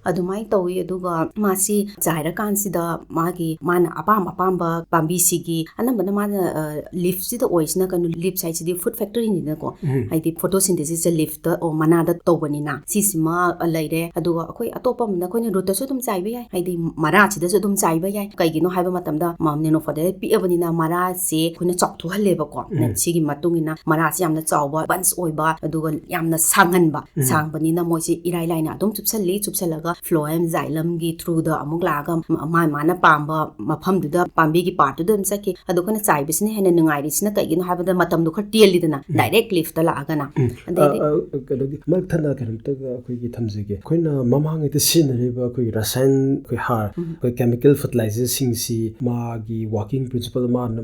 ꯑꯗꯨꯃꯥꯏꯅ ꯇꯧꯋꯤ꯫ ꯑꯗꯨꯒ ꯃꯥꯁꯤ ꯆꯥꯏꯔꯀꯥꯟꯁꯤꯗ ꯃꯥꯒꯤ, ꯃꯥꯅ ꯑꯄꯥꯝ ꯑꯄꯥꯝꯕ ꯄꯥꯝꯕꯤꯁꯤꯒꯤ, ꯑꯅꯝꯕꯅ ꯃꯥꯅ, ꯑ, leaf ꯁꯤꯗ ꯑꯣꯏꯁꯤꯅ ꯀꯩꯅꯣ, leaf ꯍꯥꯏꯁꯤꯗꯤ food factory ꯅꯤꯗꯅꯀꯣ꯫ ꯍꯥꯏꯗꯤ photosynthesis ꯁꯦ leaf ꯇ, ꯑꯣ, ꯃꯅꯥꯗ ꯇꯧꯕꯅꯤꯅ ꯁꯤꯁꯤꯃ ꯂꯩꯔꯦ꯫ ꯑꯗꯨꯒ ꯑꯩꯈꯣꯏ ꯑꯇꯣꯞꯄ ꯑꯃꯅ ꯑꯩꯈꯣꯏꯅ root ꯇꯁꯨ ꯑꯗꯨꯝ ꯆꯥꯏꯕ ꯌꯥꯏ, ꯍꯥꯏꯗꯤ ꯃꯔꯥꯁꯤꯗꯁꯨ ꯑꯗꯨꯝ ꯆꯥꯏꯕ ꯌꯥꯏ꯫ ꯀꯩꯒꯤꯅꯣ ꯍꯥꯏꯕ ꯃꯇꯝꯗ ꯃ-, nano fertilizer ꯄꯤꯛꯑꯕꯅꯤꯅ ꯃꯔꯥꯁꯦ ꯑꯩꯈꯣꯏꯅ ꯆꯥꯎꯊꯣꯛꯍꯜꯂꯦꯕꯀꯣ꯫ ꯁꯤꯒꯤ ꯃꯇꯨꯡ ꯏꯟꯅ ꯃꯔꯥꯁꯦ ꯌꯥꯝꯅ ꯆꯥꯎꯕ, bunch ꯑꯣꯏꯕ, ꯑꯗꯨꯒ ꯌꯥꯝꯅ ꯁꯥꯡꯍꯟꯕ, ꯁꯥꯡꯕꯅꯤꯅ ꯃꯣꯏꯁꯦ ꯏꯔꯥꯏ ꯂꯥꯏꯅ ꯑꯗꯨꯝ ꯆꯨꯞꯁꯜꯂꯤ꯫ ꯆꯨꯞꯁꯜꯂꯒ phloem, xylem ꯒꯤ through ꯗ ꯑꯃꯨꯛ ꯂꯥꯛꯑꯒ ꯃ-, ꯃꯥ ꯃꯥꯅ ꯄꯥꯝꯕ ꯃꯐꯝꯗꯨꯗ ꯄꯥꯝꯕꯤꯒꯤ part ꯇꯨꯗ ꯑꯗꯨꯝ ꯆꯠꯈꯤ꯫ ꯑꯗꯣ ꯑꯩꯈꯣꯏꯅ ꯆꯥꯏꯕꯁꯤꯅ ꯍꯦꯟꯅ ꯅꯨꯡꯉꯥꯏꯔꯤꯁꯤꯅ ꯀꯩꯒꯤꯅꯣ ꯍꯥꯏꯕꯗ ꯃꯇꯝꯗꯣ ꯈꯔ ꯇꯦꯜꯂꯤꯗꯅ, direct leaf ꯇ ꯂꯥꯛꯑꯒꯅ꯫ ꯑꯗꯩꯗꯤ ꯑ, ꯑ, ꯀꯩꯅꯣꯒꯤ ꯃꯔꯛ ꯊꯠꯅ ꯀꯩꯅꯣꯝꯇꯒ ꯑꯩꯈꯣꯏꯒꯤ ꯊꯝꯖꯒꯦ꯫ ꯑꯩꯈꯣꯏꯅ ꯃꯃꯥꯡꯉꯩꯗ ꯁꯤꯖꯤꯟꯅꯔꯤꯕ ꯑꯩꯈꯣꯏꯒꯤ ꯔꯁꯥꯌꯟ, ꯑꯩꯈꯣꯏ ꯍꯥꯔ, ꯑꯩꯈꯣꯏ chemical fertilizer ꯁꯤꯡꯁꯤ ꯃꯥꯒꯤ working principle ꯃꯥꯅ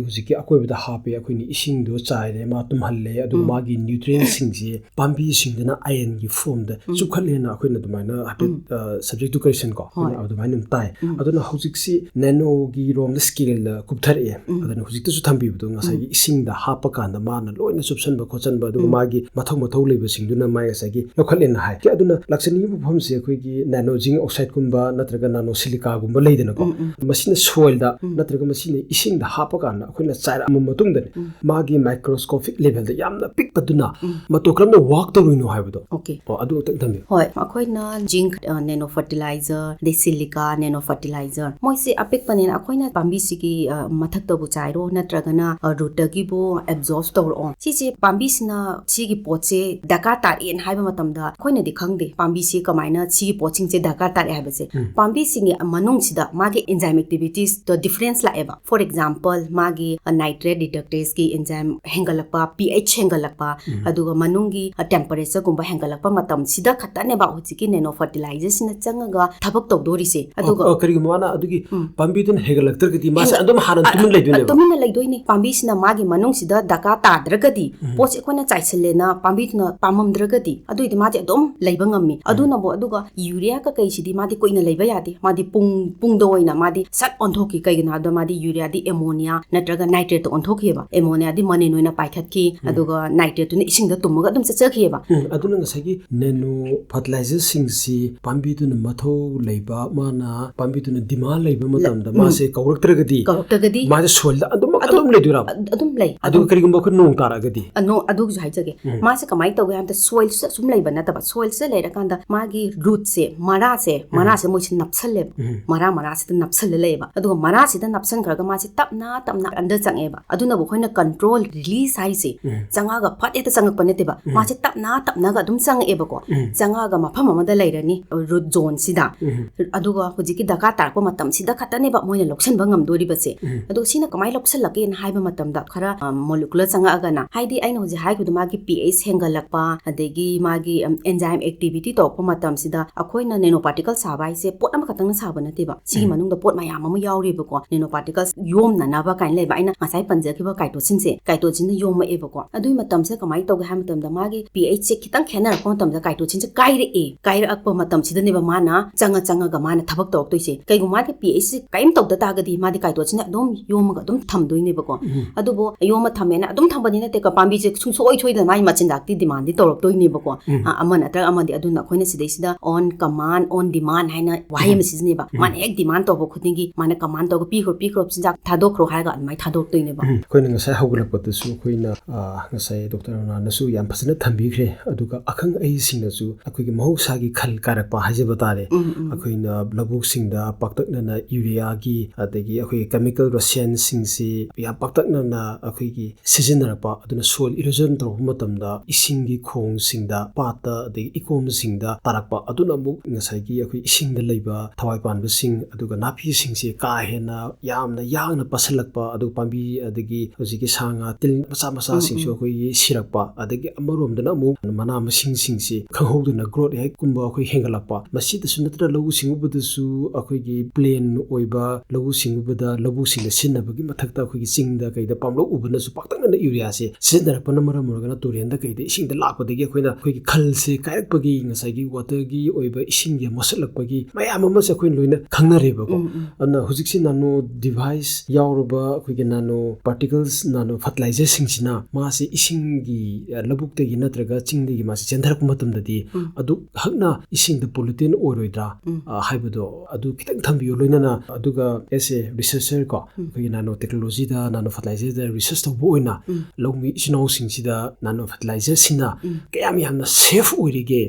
ꯍꯧꯖꯤꯛꯀꯤ ꯑꯀꯣꯏꯕꯗ ꯍꯥꯞꯄꯦ, ꯑꯩꯈꯣꯏꯅ ꯏꯁꯤꯡꯗꯣ ꯆꯥꯏꯔꯦ, ꯃꯥ ꯇꯨꯝꯍꯜꯂꯦ, ꯑꯗꯨꯒ ꯃꯥꯒꯤ nutrient ꯁꯤꯡꯁꯤ ꯄꯥꯝꯕꯤꯁꯤꯡꯗꯨꯅ iron ꯒꯤ form ꯗ ꯆꯨꯞꯈꯠꯂꯦꯅ ꯑꯩꯈꯣꯏꯅ ꯑꯗꯨꯃꯥꯏꯅ ꯍꯥꯏꯐꯦꯠ, ꯑ, subject to correction ꯀꯣ, ꯑꯩꯈꯣꯏꯅ ꯑꯗꯨꯃꯥꯏꯅ ꯑꯗꯨꯝ ꯇꯥꯏ꯫ ꯑꯗꯨꯅ ꯍꯧꯖꯤꯛꯁꯤ nano ꯒꯤ ꯔꯣꯝꯗ scale ꯗ ꯀꯨꯞꯊꯔꯛꯑꯦ꯫ ꯑꯗꯨꯅ ꯍꯧꯖꯤꯛꯇꯁꯨ ꯊꯝꯕꯤꯕꯗꯣ ꯉꯁꯥꯏꯒꯤ ꯏꯁꯤꯡꯗ ꯍꯥꯞꯄ ꯀꯥꯟꯗ ꯃꯥꯅ ꯂꯣꯏꯅ ꯆꯨꯞꯁꯟꯕ ꯈꯣꯠꯆꯟꯕ, ꯑꯗꯨꯒ ꯃꯥꯒꯤ ꯃꯊꯧ ꯃꯊꯧ ꯂꯩꯕꯁꯤꯡꯗꯨꯅ ꯃꯥꯏ ꯉꯁꯥꯏꯒꯤ ꯂꯧꯈꯠꯂꯦꯅ ꯍꯥꯏ꯫ ꯑꯗꯨꯅ ꯂꯥꯛꯆꯅꯤꯡꯉꯤꯕ ꯃꯐꯝꯁꯦ ꯑꯩꯈꯣꯏꯒꯤ nano zinc oxide ꯀꯨꯝꯕ ꯅꯠꯇ꯭ꯔꯒ nano silica ꯒꯨꯝꯕ ꯂꯩꯗꯅꯀꯣ, ꯃꯁꯤꯅ soil ꯗ ꯅꯠꯇ꯭ꯔꯒ ꯃꯁꯤꯅ ꯏꯁꯤꯡꯗ ꯍꯥꯞꯄ ꯀꯥꯟꯗ ꯑꯩꯈꯣꯏꯅ ꯆꯥꯏꯔꯛꯑꯕ ꯃꯇꯨꯡꯗꯅꯦ, ꯎꯝ꯫ ꯃꯥꯒꯤ microscopic levelꯗ ꯌꯥꯝꯅ ꯄꯤꯛꯄꯗꯨꯅ ꯎꯝ꯫ ꯃꯇꯧ ꯀꯔꯝꯅ work ꯇꯧꯔꯤꯅꯣ ꯍꯥꯏꯕꯗꯣ꯫ Okay꯫ ꯑꯣ, ꯑꯗꯨ ꯑꯝꯇꯪ ꯊꯝꯕꯤꯌꯨ꯫ ꯍꯣꯏ, ꯑꯩꯈꯣꯏꯅ zinc, ꯑ, nano fertilizer, ꯑꯗꯩ silica nano fertilizer, ꯃꯣꯏꯁꯦ ꯑꯄꯤꯛꯄꯅꯤꯅ ꯑꯩꯈꯣꯏꯅ ꯄꯥꯝꯕꯤꯁꯤꯒꯤ, ꯑ, ꯃꯊꯛꯇꯕꯨ ꯆꯥꯏꯔꯣ ꯅꯠꯇ꯭ꯔꯒꯅ, ꯑ, rootꯇꯒꯤꯕꯨ absorb ꯇꯧꯔꯛꯑꯣ, ꯁꯤꯁꯦ ꯄꯥꯝꯕꯤꯁꯤꯅ ꯁꯤꯒꯤ ꯄꯣꯠꯁꯦ ꯗꯔꯀꯥꯔ ꯇꯥꯔꯛꯑꯦꯅ ꯍꯥꯏꯕ ꯃꯇꯝꯗ ꯑꯩꯈꯣꯏꯅꯗꯤ ꯈꯪꯗꯦ ꯄꯥꯝꯕꯤꯁꯤ ꯀꯃꯥꯏꯅ ꯁꯤꯒꯤ ꯄꯣꯠꯁꯤꯡꯁꯦ ꯗꯔꯀꯥꯔ ꯇꯥꯔꯛꯑꯦ ꯍꯥꯏꯕꯁꯦ꯫ ꯎꯝ꯫ ꯄꯥꯝꯕꯤꯁꯤꯡꯒꯤ ꯃꯅꯨꯡꯁꯤꯗ ꯃꯥꯒꯤ enzyme activitiesꯇ difference ꯂꯥꯛꯑꯦꯕ꯫ For example, ꯃꯥꯒꯤ, ꯑ, nitrate reductaseꯀꯤ enzyme ꯍꯦꯟꯒꯠꯂꯛꯄ, pH ꯍꯦꯟꯒꯠꯂꯛꯄ, ꯎꯝ꯫ ꯑꯗꯨꯒ ꯃꯅꯨꯡꯒꯤ, ꯑ, temperatureꯒꯨꯝꯕ ꯍꯦꯟꯒꯠꯂꯛꯄ ꯃꯇꯝꯁꯤꯗ ꯈꯛꯇꯅꯦꯕ ꯍꯧꯖꯤꯛꯀꯤ nano fertilizerꯁꯤꯅ ꯆꯪꯉꯒ ꯊꯕꯛ ꯇꯧꯗꯣꯔꯤꯁꯦ꯫ ꯑꯗꯨꯒ ꯑꯣ, ꯀꯔꯤꯒꯨꯝꯕ ꯃꯥꯅ ꯑꯗꯨꯒꯤ ꯎꯝ꯫ ꯄꯥꯝꯕꯤꯗꯨꯅ ꯍꯦꯟꯒꯠꯂꯛꯇ꯭ꯔꯒꯗꯤ ꯃꯥꯁꯦ ꯍꯦꯟꯒꯠ-, ꯑꯗꯨꯝ ꯍꯥꯟꯅ ꯑ, ꯇꯨꯃꯤꯟ ꯂꯩꯗꯣꯏꯅꯦꯕ? ꯇꯨꯃꯤꯟꯅ ꯂꯩꯗꯣꯏꯅꯦ꯫ ꯄꯥꯝꯕꯤꯁꯤꯅ ꯃꯥꯒꯤ ꯃꯅꯨꯡꯁꯤꯗ ꯗꯔꯀꯥꯔ ꯇꯥꯗ꯭ꯔꯒꯗꯤ, ꯎꯝ꯫ ꯄꯣꯠꯁꯦ ꯑꯩꯈꯣꯏꯅ ꯆꯥꯏꯁꯤꯜꯂꯦꯅ ꯄꯥꯝꯕꯤꯗꯨꯅ ꯄꯥꯝꯃꯝꯗ꯭ꯔꯒꯗꯤ, ꯑꯗꯨꯏꯗꯤ ꯃꯥꯗꯤ ꯑꯗꯨꯝ ꯂꯩꯕ ꯉꯝꯃꯤ꯫ ꯎꯝ꯫ ꯑꯗꯨꯅꯕꯨ, ꯑꯗꯨꯒ urea ꯀꯀꯩꯁꯤꯗꯤ ꯃꯥꯗꯤ ꯀꯨꯏꯅ ꯂꯩꯕ ꯌꯥꯗꯦ꯫ ꯃꯥꯗꯤ ꯄꯨꯡ, ꯄꯨꯡꯗ ꯑꯣꯏꯅ ꯃꯥꯗꯤ ꯁꯠ ꯑꯣꯟꯊꯣꯛꯈꯤ꯫ ꯀꯩꯒꯤꯅꯣ ꯍꯥꯏꯕꯗ ꯃꯥꯗꯤ ureaꯗꯤ ammonia ꯅꯠꯇ꯭ꯔꯒ nitrateꯇ ꯑꯣꯟꯊꯣꯛꯈꯤꯑꯕ꯫ Ammoniaꯗꯤ ꯃꯅꯤꯟ ꯑꯣꯏꯅ ꯄꯥꯏꯈꯠꯈꯤ, ꯎꯝ꯫ ꯑꯗꯨꯒ nitrateꯇꯨꯅ ꯏꯁꯤꯡꯗ ꯇꯨꯝꯃꯒ ꯑꯗꯨꯝ ꯆꯠꯆꯈꯤꯑꯕ꯫ ꯎꯝ, ꯑꯗꯨꯅ ꯉꯁꯥꯏꯒꯤ nano fertilizerꯁꯤꯡꯁꯤ ꯄꯥꯝꯕꯤꯗꯨꯅ ꯃꯊꯧ ꯂꯩꯕ, ꯃꯥꯅ ꯄꯥꯝꯕꯤꯗꯨꯅ demand ꯂꯩꯕ ꯂ-, ꯃꯇꯝꯗ ꯎꯝ꯫ ꯃꯥꯁꯦ ꯀꯧꯔꯛꯇ꯭ꯔꯒꯗꯤ ꯀꯧꯔꯛꯇ꯭ꯔꯒꯗꯤ ꯃꯥꯁꯦ soilꯗ ꯑꯗꯨꯝ, ꯑꯗꯨꯝ, ꯑꯗꯨꯝ ꯂꯩꯗꯣꯏꯔꯕ? ꯑꯗ-, ꯑꯗꯨꯝ ꯂꯩ꯫ ꯑꯗꯨꯒ ꯑꯗꯨꯝ ꯀꯔꯤꯒꯨꯝꯕ ꯑꯩꯈꯣꯏ ꯅꯣꯡ ꯇꯥꯔꯛꯑꯒꯗꯤ? ꯑ, ꯅꯣ-, ꯑꯗꯨꯒꯤꯁꯨ ꯍꯥꯏꯖꯒꯦ꯫ ꯎꯝ꯫ ꯃꯥꯁꯦ ꯀꯃꯥꯏꯅ ꯇꯧꯒꯦ ꯍꯥꯏꯕꯗ soilꯁꯤꯗ ꯁꯨꯝ ꯂꯩꯕ ꯅꯠꯇꯕ, soilꯁꯤꯗ ꯂꯩꯔꯀꯥꯟꯗ ꯃꯥꯒꯤ rootꯁꯦ, ꯃꯔꯥꯁꯦ, ꯎꯝ꯫ ꯃꯔꯥꯁꯦ ꯃꯣꯏꯁꯦ ꯅꯞꯁꯜꯂꯦꯕ꯫ ꯎꯝ꯫ ꯃꯔꯥ, ꯃꯔꯥꯁꯤꯗ ꯅꯞꯁꯜꯂ ꯂꯩꯌꯦꯕ꯫ ꯑꯗꯨꯒ ꯃꯔꯥꯁꯤꯗ ꯅꯞꯁꯟꯈ꯭ꯔꯒ ꯃꯥꯁꯦ ꯇꯞꯅ, ꯇꯞꯅ under ꯆꯪꯉꯛꯑꯦꯕ꯫ ꯑꯗꯨꯅꯕꯨ ꯑꯩꯈꯣꯏꯅ control release ꯍꯥꯏꯁꯦ, ꯎꯝ꯫ ꯆꯪꯉꯛꯑꯒ ꯐꯠ ꯍꯦꯛꯇ ꯆꯪꯉꯛꯄ ꯅꯠꯇꯦꯕ꯫ ꯎꯝ꯫ ꯃꯥꯁꯦ ꯇꯞꯅ, ꯇꯞꯅꯒ ꯑꯗꯨꯝ ꯆꯪꯉꯛꯑꯦꯕꯀꯣ꯫ ꯎꯝ꯫ ꯆꯪꯉꯛꯑꯒ ꯃꯐꯝ ꯑꯃꯗ ꯂꯩꯔꯅꯤ, root zoneꯁꯤꯗ꯫ ꯎꯝ꯫ ꯑꯗꯨꯒ ꯍꯧꯖꯤꯛꯀꯤ ꯗꯔꯀꯥꯔ ꯇꯥꯔꯛꯄ ꯃꯇꯝꯁꯤꯗ ꯈꯛꯇꯅꯦꯕ ꯃꯣꯏꯅ ꯂꯧꯁꯟꯕ ꯉꯝꯗꯣꯔꯤꯕꯁꯦ꯫ ꯎꯝ꯫ ꯑꯗꯣ ꯁꯤꯅ ꯀꯃꯥꯏꯅ ꯂꯧꯁꯜꯂꯛꯀꯦꯅ ꯍꯥꯏꯕ ꯃꯇꯝꯗ ꯈꯔ, ꯑ, molecular ꯆꯪꯉꯛꯑꯒꯅ, ꯍꯥꯏꯗꯤ ꯑꯩꯅ ꯍꯧꯖꯤꯛ ꯍꯥꯏꯈꯤꯕꯗꯣ ꯃꯥꯒꯤ pH ꯍꯦꯟꯒꯠꯂꯛꯄ, ꯑꯗꯒꯤ ꯃꯥꯒꯤ, ꯎꯝ, enzyme activity ꯇꯧꯔꯛꯄ ꯃꯇꯝꯁꯤꯗ ꯑꯩꯈꯣꯏꯅ nanoparticle ꯁꯥꯕ ꯍꯥꯏꯁꯦ ꯄꯣꯠ ꯑꯃꯈꯛꯇꯪꯅ ꯁꯥꯕ ꯅꯠꯇꯦꯕ꯫ ꯁꯤꯒꯤ ꯎꯝ꯫ ꯃꯅꯨꯡꯗ ꯄꯣꯠ ꯃꯌꯥꯝ ꯑꯃ ꯌꯥꯎꯔꯤꯕꯀꯣ꯫ Nanoparticles ꯌꯣꯝꯅꯅꯕ ꯀꯥꯏꯅ ꯂꯩꯕ ꯑꯩꯅ ꯉꯁꯥꯏ ꯄꯟꯖꯈꯤꯕ chitosanꯁꯦ, chitosanꯅ ꯌꯣꯝꯃꯛꯑꯦꯕꯀꯣ꯫ ꯑꯗꯨꯒꯤ ꯃꯇꯝꯁꯤꯗ ꯀꯃꯥꯏꯅ ꯇꯧꯒꯦ ꯍꯥꯏꯕ ꯃꯇꯝꯗ ꯃꯥꯒꯤ pHꯁꯦ ꯈꯤꯇꯪ ꯈꯦꯠꯅꯔꯛꯄ ꯃꯇꯝꯗ chitosanꯁꯦ ꯀꯥꯏꯔꯛꯑꯦ꯫ ꯀꯥꯏꯔꯛꯄ ꯃꯇꯝꯁꯤꯗꯅꯦꯕ ꯃꯥꯅ ꯆꯪꯉ ꯆꯪꯉꯒ ꯃꯥꯅ ꯊꯕꯛ ꯇꯧꯔꯛꯇꯣꯏꯁꯦ꯫ ꯀꯩꯒꯨꯝꯕ ꯃꯥꯒꯤ pHꯁꯦ ꯀꯔꯤꯝ ꯇꯧꯗ ꯇꯥꯔꯒꯗꯤ ꯃꯥꯗꯤ chitosanꯁꯦ ꯑꯗꯨꯝ ꯌꯣꯝꯃꯒ ꯑꯗꯨꯝ ꯊꯝꯗꯣꯏꯅꯦꯕꯀꯣ꯫ ꯎꯝ꯫ ꯑꯗꯨꯕꯨ ꯌꯣꯝꯃ ꯊꯝꯃꯦꯅ ꯑꯗꯨꯝ ꯊꯝꯕꯗꯤ ꯅꯠꯇꯦꯀꯣ, ꯄꯥꯝꯕꯤꯁꯦ ꯁꯨꯡꯁꯣꯏ ꯁꯣꯏꯗꯅ ꯃꯥꯒꯤ ꯃꯆꯤꯟꯖꯥꯛꯇꯤ demandꯗꯤ ꯇꯧꯔꯛꯇꯣꯏꯅꯦꯕꯀꯣ꯫ ꯎꯝ꯫ ꯑ, ꯑꯃ ꯅꯠꯇ꯭ꯔꯒ ꯑꯃꯗꯤ꯫ ꯑꯗꯨꯅ ꯑꯩꯈꯣꯏꯅ ꯁꯤꯗꯩꯁꯤꯗ on command, on demand ꯍꯥꯏꯅ ꯋꯥꯍꯩ ꯎꯝ꯫ ꯑꯃ ꯁꯤꯖꯤꯟꯅꯩꯕ꯫ ꯎꯝ꯫ ꯃꯥꯅ ꯍꯦꯛ demand ꯇꯧꯕ ꯈꯨꯗꯤꯡꯒꯤ ꯃꯥꯅ command ꯇꯧꯔꯒ "ꯄꯤꯈ꯭ꯔꯣ, ꯄꯤꯈ꯭ꯔꯣ, ꯆꯤꯟꯖꯥꯛ ꯊꯥꯗꯣꯛꯈ꯭ꯔꯣ" ꯍꯥꯏꯔꯒ ꯑꯗꯨꯃꯥꯏꯅ ꯊꯥꯗꯣꯛꯇꯣꯏꯅꯦꯕ꯫ ꯑꯩꯈꯣꯏꯅ ꯉꯁꯥꯏ ꯍꯧꯒꯠꯂꯛꯄꯗꯁꯨ ꯑꯩꯈꯣꯏꯅ ꯉꯁꯥꯏ ꯗꯣꯛꯇꯔ ꯔꯣꯅꯥꯅꯁꯨ ꯌꯥꯝ ꯐꯖꯅ ꯊꯝꯕꯤꯈ꯭ꯔꯦ꯫ ꯑꯗꯨꯒ ꯑꯈꯪ ꯑꯍꯩꯁꯤꯡꯅꯁꯨ ꯑꯩꯈꯣꯏꯒꯤ ꯃꯍꯧꯁꯥꯒꯤ ꯈꯜ ꯀꯥꯏꯔꯛꯄ ꯍꯥꯏꯖꯕ ꯇꯥꯔꯦ꯫ ꯑꯩꯈꯣꯏꯅ ꯂꯧꯕꯨꯛꯁꯤꯡꯗ ꯄꯥꯛꯇꯛꯅꯅ ꯌꯨꯔꯤꯌꯥꯒꯤ, ꯑꯗꯒꯤ ꯑꯩꯈꯣꯏꯒꯤ ꯀꯦꯃꯤꯀꯦꯜ ꯔꯁꯥꯌꯟꯁꯤꯡꯁꯤ ꯌꯥꯝ ꯄꯥꯛꯇꯛꯅꯅ ꯑꯩꯈꯣꯏꯒꯤ ꯁꯤꯖꯤꯟꯅꯔꯛꯄ, ꯑꯗꯨꯅ ꯁꯣꯏꯜ ꯏꯔꯣꯖꯟ ꯇꯧꯔꯛꯄ ꯃꯇꯝꯗ ꯏꯁꯤꯡꯒꯤ ꯈꯣꯡꯁꯤꯡꯗ, ꯄꯥꯠꯇ, ꯑꯗꯒꯤ ꯏꯀꯣꯝꯁꯤꯡꯗ ꯇꯥꯔꯛꯄ, ꯑꯗꯨꯅ ꯑꯃꯨꯛ ꯉꯁꯥꯏꯒꯤ ꯑꯩꯈꯣꯏ ꯏꯁꯤꯡꯗ ꯂꯩꯕ ꯊꯋꯥꯏ ꯄꯥꯟꯕꯁꯤꯡ ꯑꯗꯨꯒ ꯅꯥꯄꯤꯁꯤꯡꯁꯦ ꯀꯥ ꯍꯦꯟꯅ ꯌꯥꯝꯅ ꯌꯥꯡꯅ ꯄꯁꯤꯜꯂꯛꯄ, ꯑꯗꯨꯒ ꯄꯥꯝꯕꯤ ꯑꯗꯒꯤ ꯍꯧꯖꯤꯛꯀꯤ ꯁꯥ ꯉꯥ ꯇꯤꯜ ꯃꯆꯥ ꯃꯆꯥꯁꯤꯡꯁꯨ ꯑꯩꯈꯣꯏꯒꯤ ꯁꯤꯔꯛꯄ, ꯑꯗꯒꯤ ꯑꯃꯔꯣꯝꯗꯅ ꯑꯃꯨꯛ ꯃꯅꯥ ꯃꯁꯤꯡꯁꯤꯡꯁꯤ ꯈꯪꯍꯧꯗꯅ ꯒ꯭ꯔꯣꯠ ꯍꯦꯛꯀꯨꯝꯕ ꯑꯩꯈꯣꯏ ꯍꯦꯟꯒꯠꯂꯛꯄ꯫ ꯃꯁꯤꯗꯁꯨ ꯅꯠꯇꯅ ꯂꯧꯎ ꯁꯤꯡꯎꯕꯗꯁꯨ ꯑꯩꯈꯣꯏꯒꯤ ꯄ꯭ꯂꯦꯟ ꯑꯣꯏꯕ ꯂꯧꯎ ꯁꯤꯡꯎꯕꯗ ꯂꯧꯕꯨꯛꯁꯤꯡꯗ ꯁꯤꯖꯤꯟꯅꯕꯒꯤ ꯃꯊꯛꯇ ꯑꯩꯈꯣꯏꯒꯤ ꯆꯤꯡꯗ ꯀꯩꯗ ꯄꯥꯝꯂꯧ ꯎꯕꯅꯁꯨ ꯄꯥꯛꯇꯛꯅꯅ ꯌꯨꯔꯤꯌꯥꯁꯦ ꯁꯤꯖꯤꯟꯅꯔꯛꯄꯅ ꯃꯔꯝ ꯑꯣꯏꯔꯒꯅ ꯇꯨꯔꯦꯟꯗ ꯀꯩꯗ ꯏꯁꯤꯡꯗ ꯂꯥꯛꯄꯗꯒꯤ ꯑꯩꯈꯣꯏꯅ ꯑꯩꯈꯣꯏꯒꯤ ꯈꯜꯁꯦ ꯀꯥꯏꯔꯛꯄꯒꯤ, ꯉꯁꯥꯏꯒꯤ ꯋꯥꯇꯔꯒꯤ ꯑꯣꯏꯕ ꯏꯁꯤꯡꯒꯤ ꯃꯣꯠꯁꯤꯜꯂꯛꯄꯒꯤ ꯃꯌꯥꯝ ꯑꯃꯁꯦ ꯑꯩꯈꯣꯏꯅ ꯂꯣꯏꯅ ꯈꯪꯅꯔꯦꯕꯀꯣ꯫ ꯑꯗꯨꯅ ꯍꯧꯖꯤꯛꯁꯤ ꯅꯥꯅꯣ ꯗꯤꯚꯥꯏꯁ ꯌꯥꯎꯔꯕ ꯑꯩꯈꯣꯏꯒꯤ ꯅꯥꯅꯣ ꯄꯥꯔꯇꯤꯀꯜꯁ, ꯅꯥꯅꯣ ꯐꯔꯇꯤꯂꯥꯏꯖꯔꯁꯤꯡꯁꯤꯅ ꯃꯥꯁꯦ ꯏꯁꯤꯡꯒꯤ, ꯑ, ꯂꯧꯕꯨꯛꯇꯒꯤ ꯅꯠꯇ꯭ꯔꯒ ꯆꯤꯡꯗꯒꯤ ꯃꯥꯁꯦ ꯆꯦꯟꯊꯔꯛꯄ ꯃꯇꯝꯗꯗꯤ ꯑꯗꯨ ꯍꯛꯅ ꯏꯁꯤꯡꯗ ꯄꯣꯂꯨꯇꯦꯟ ꯑꯣꯏꯔꯣꯏꯗ꯭ꯔꯥ, ꯑ, ꯍꯥꯏꯕꯗꯣ ꯑꯗꯨ ꯈꯤꯇꯪ ꯊꯝꯕꯤꯌꯨ꯫ ꯂꯣꯏꯅꯅ ꯑꯗꯨꯒ as a researcher ꯀꯣ, ꯑꯩꯈꯣꯏꯒꯤ ꯅꯥꯅꯣ ꯇꯦꯛꯅꯣꯂꯣꯖꯤꯗ, ꯅꯥꯅꯣ ꯐꯔꯇꯤꯂꯥꯏꯖꯔꯗ ꯔꯤꯁꯔꯁ ꯇꯧꯕ ꯑꯣꯏꯅ ꯂꯧꯃꯤ ꯏꯆꯤꯟ ꯏꯅꯥꯎꯁꯤꯡꯁꯤꯗ ꯅꯥꯅꯣ ꯐꯔꯇꯤꯂꯥꯏꯖꯔꯁꯤꯅ ꯀꯌꯥꯝ ꯌꯥꯝꯅ ꯁꯦꯐ ꯑꯣꯏꯔꯤꯒꯦ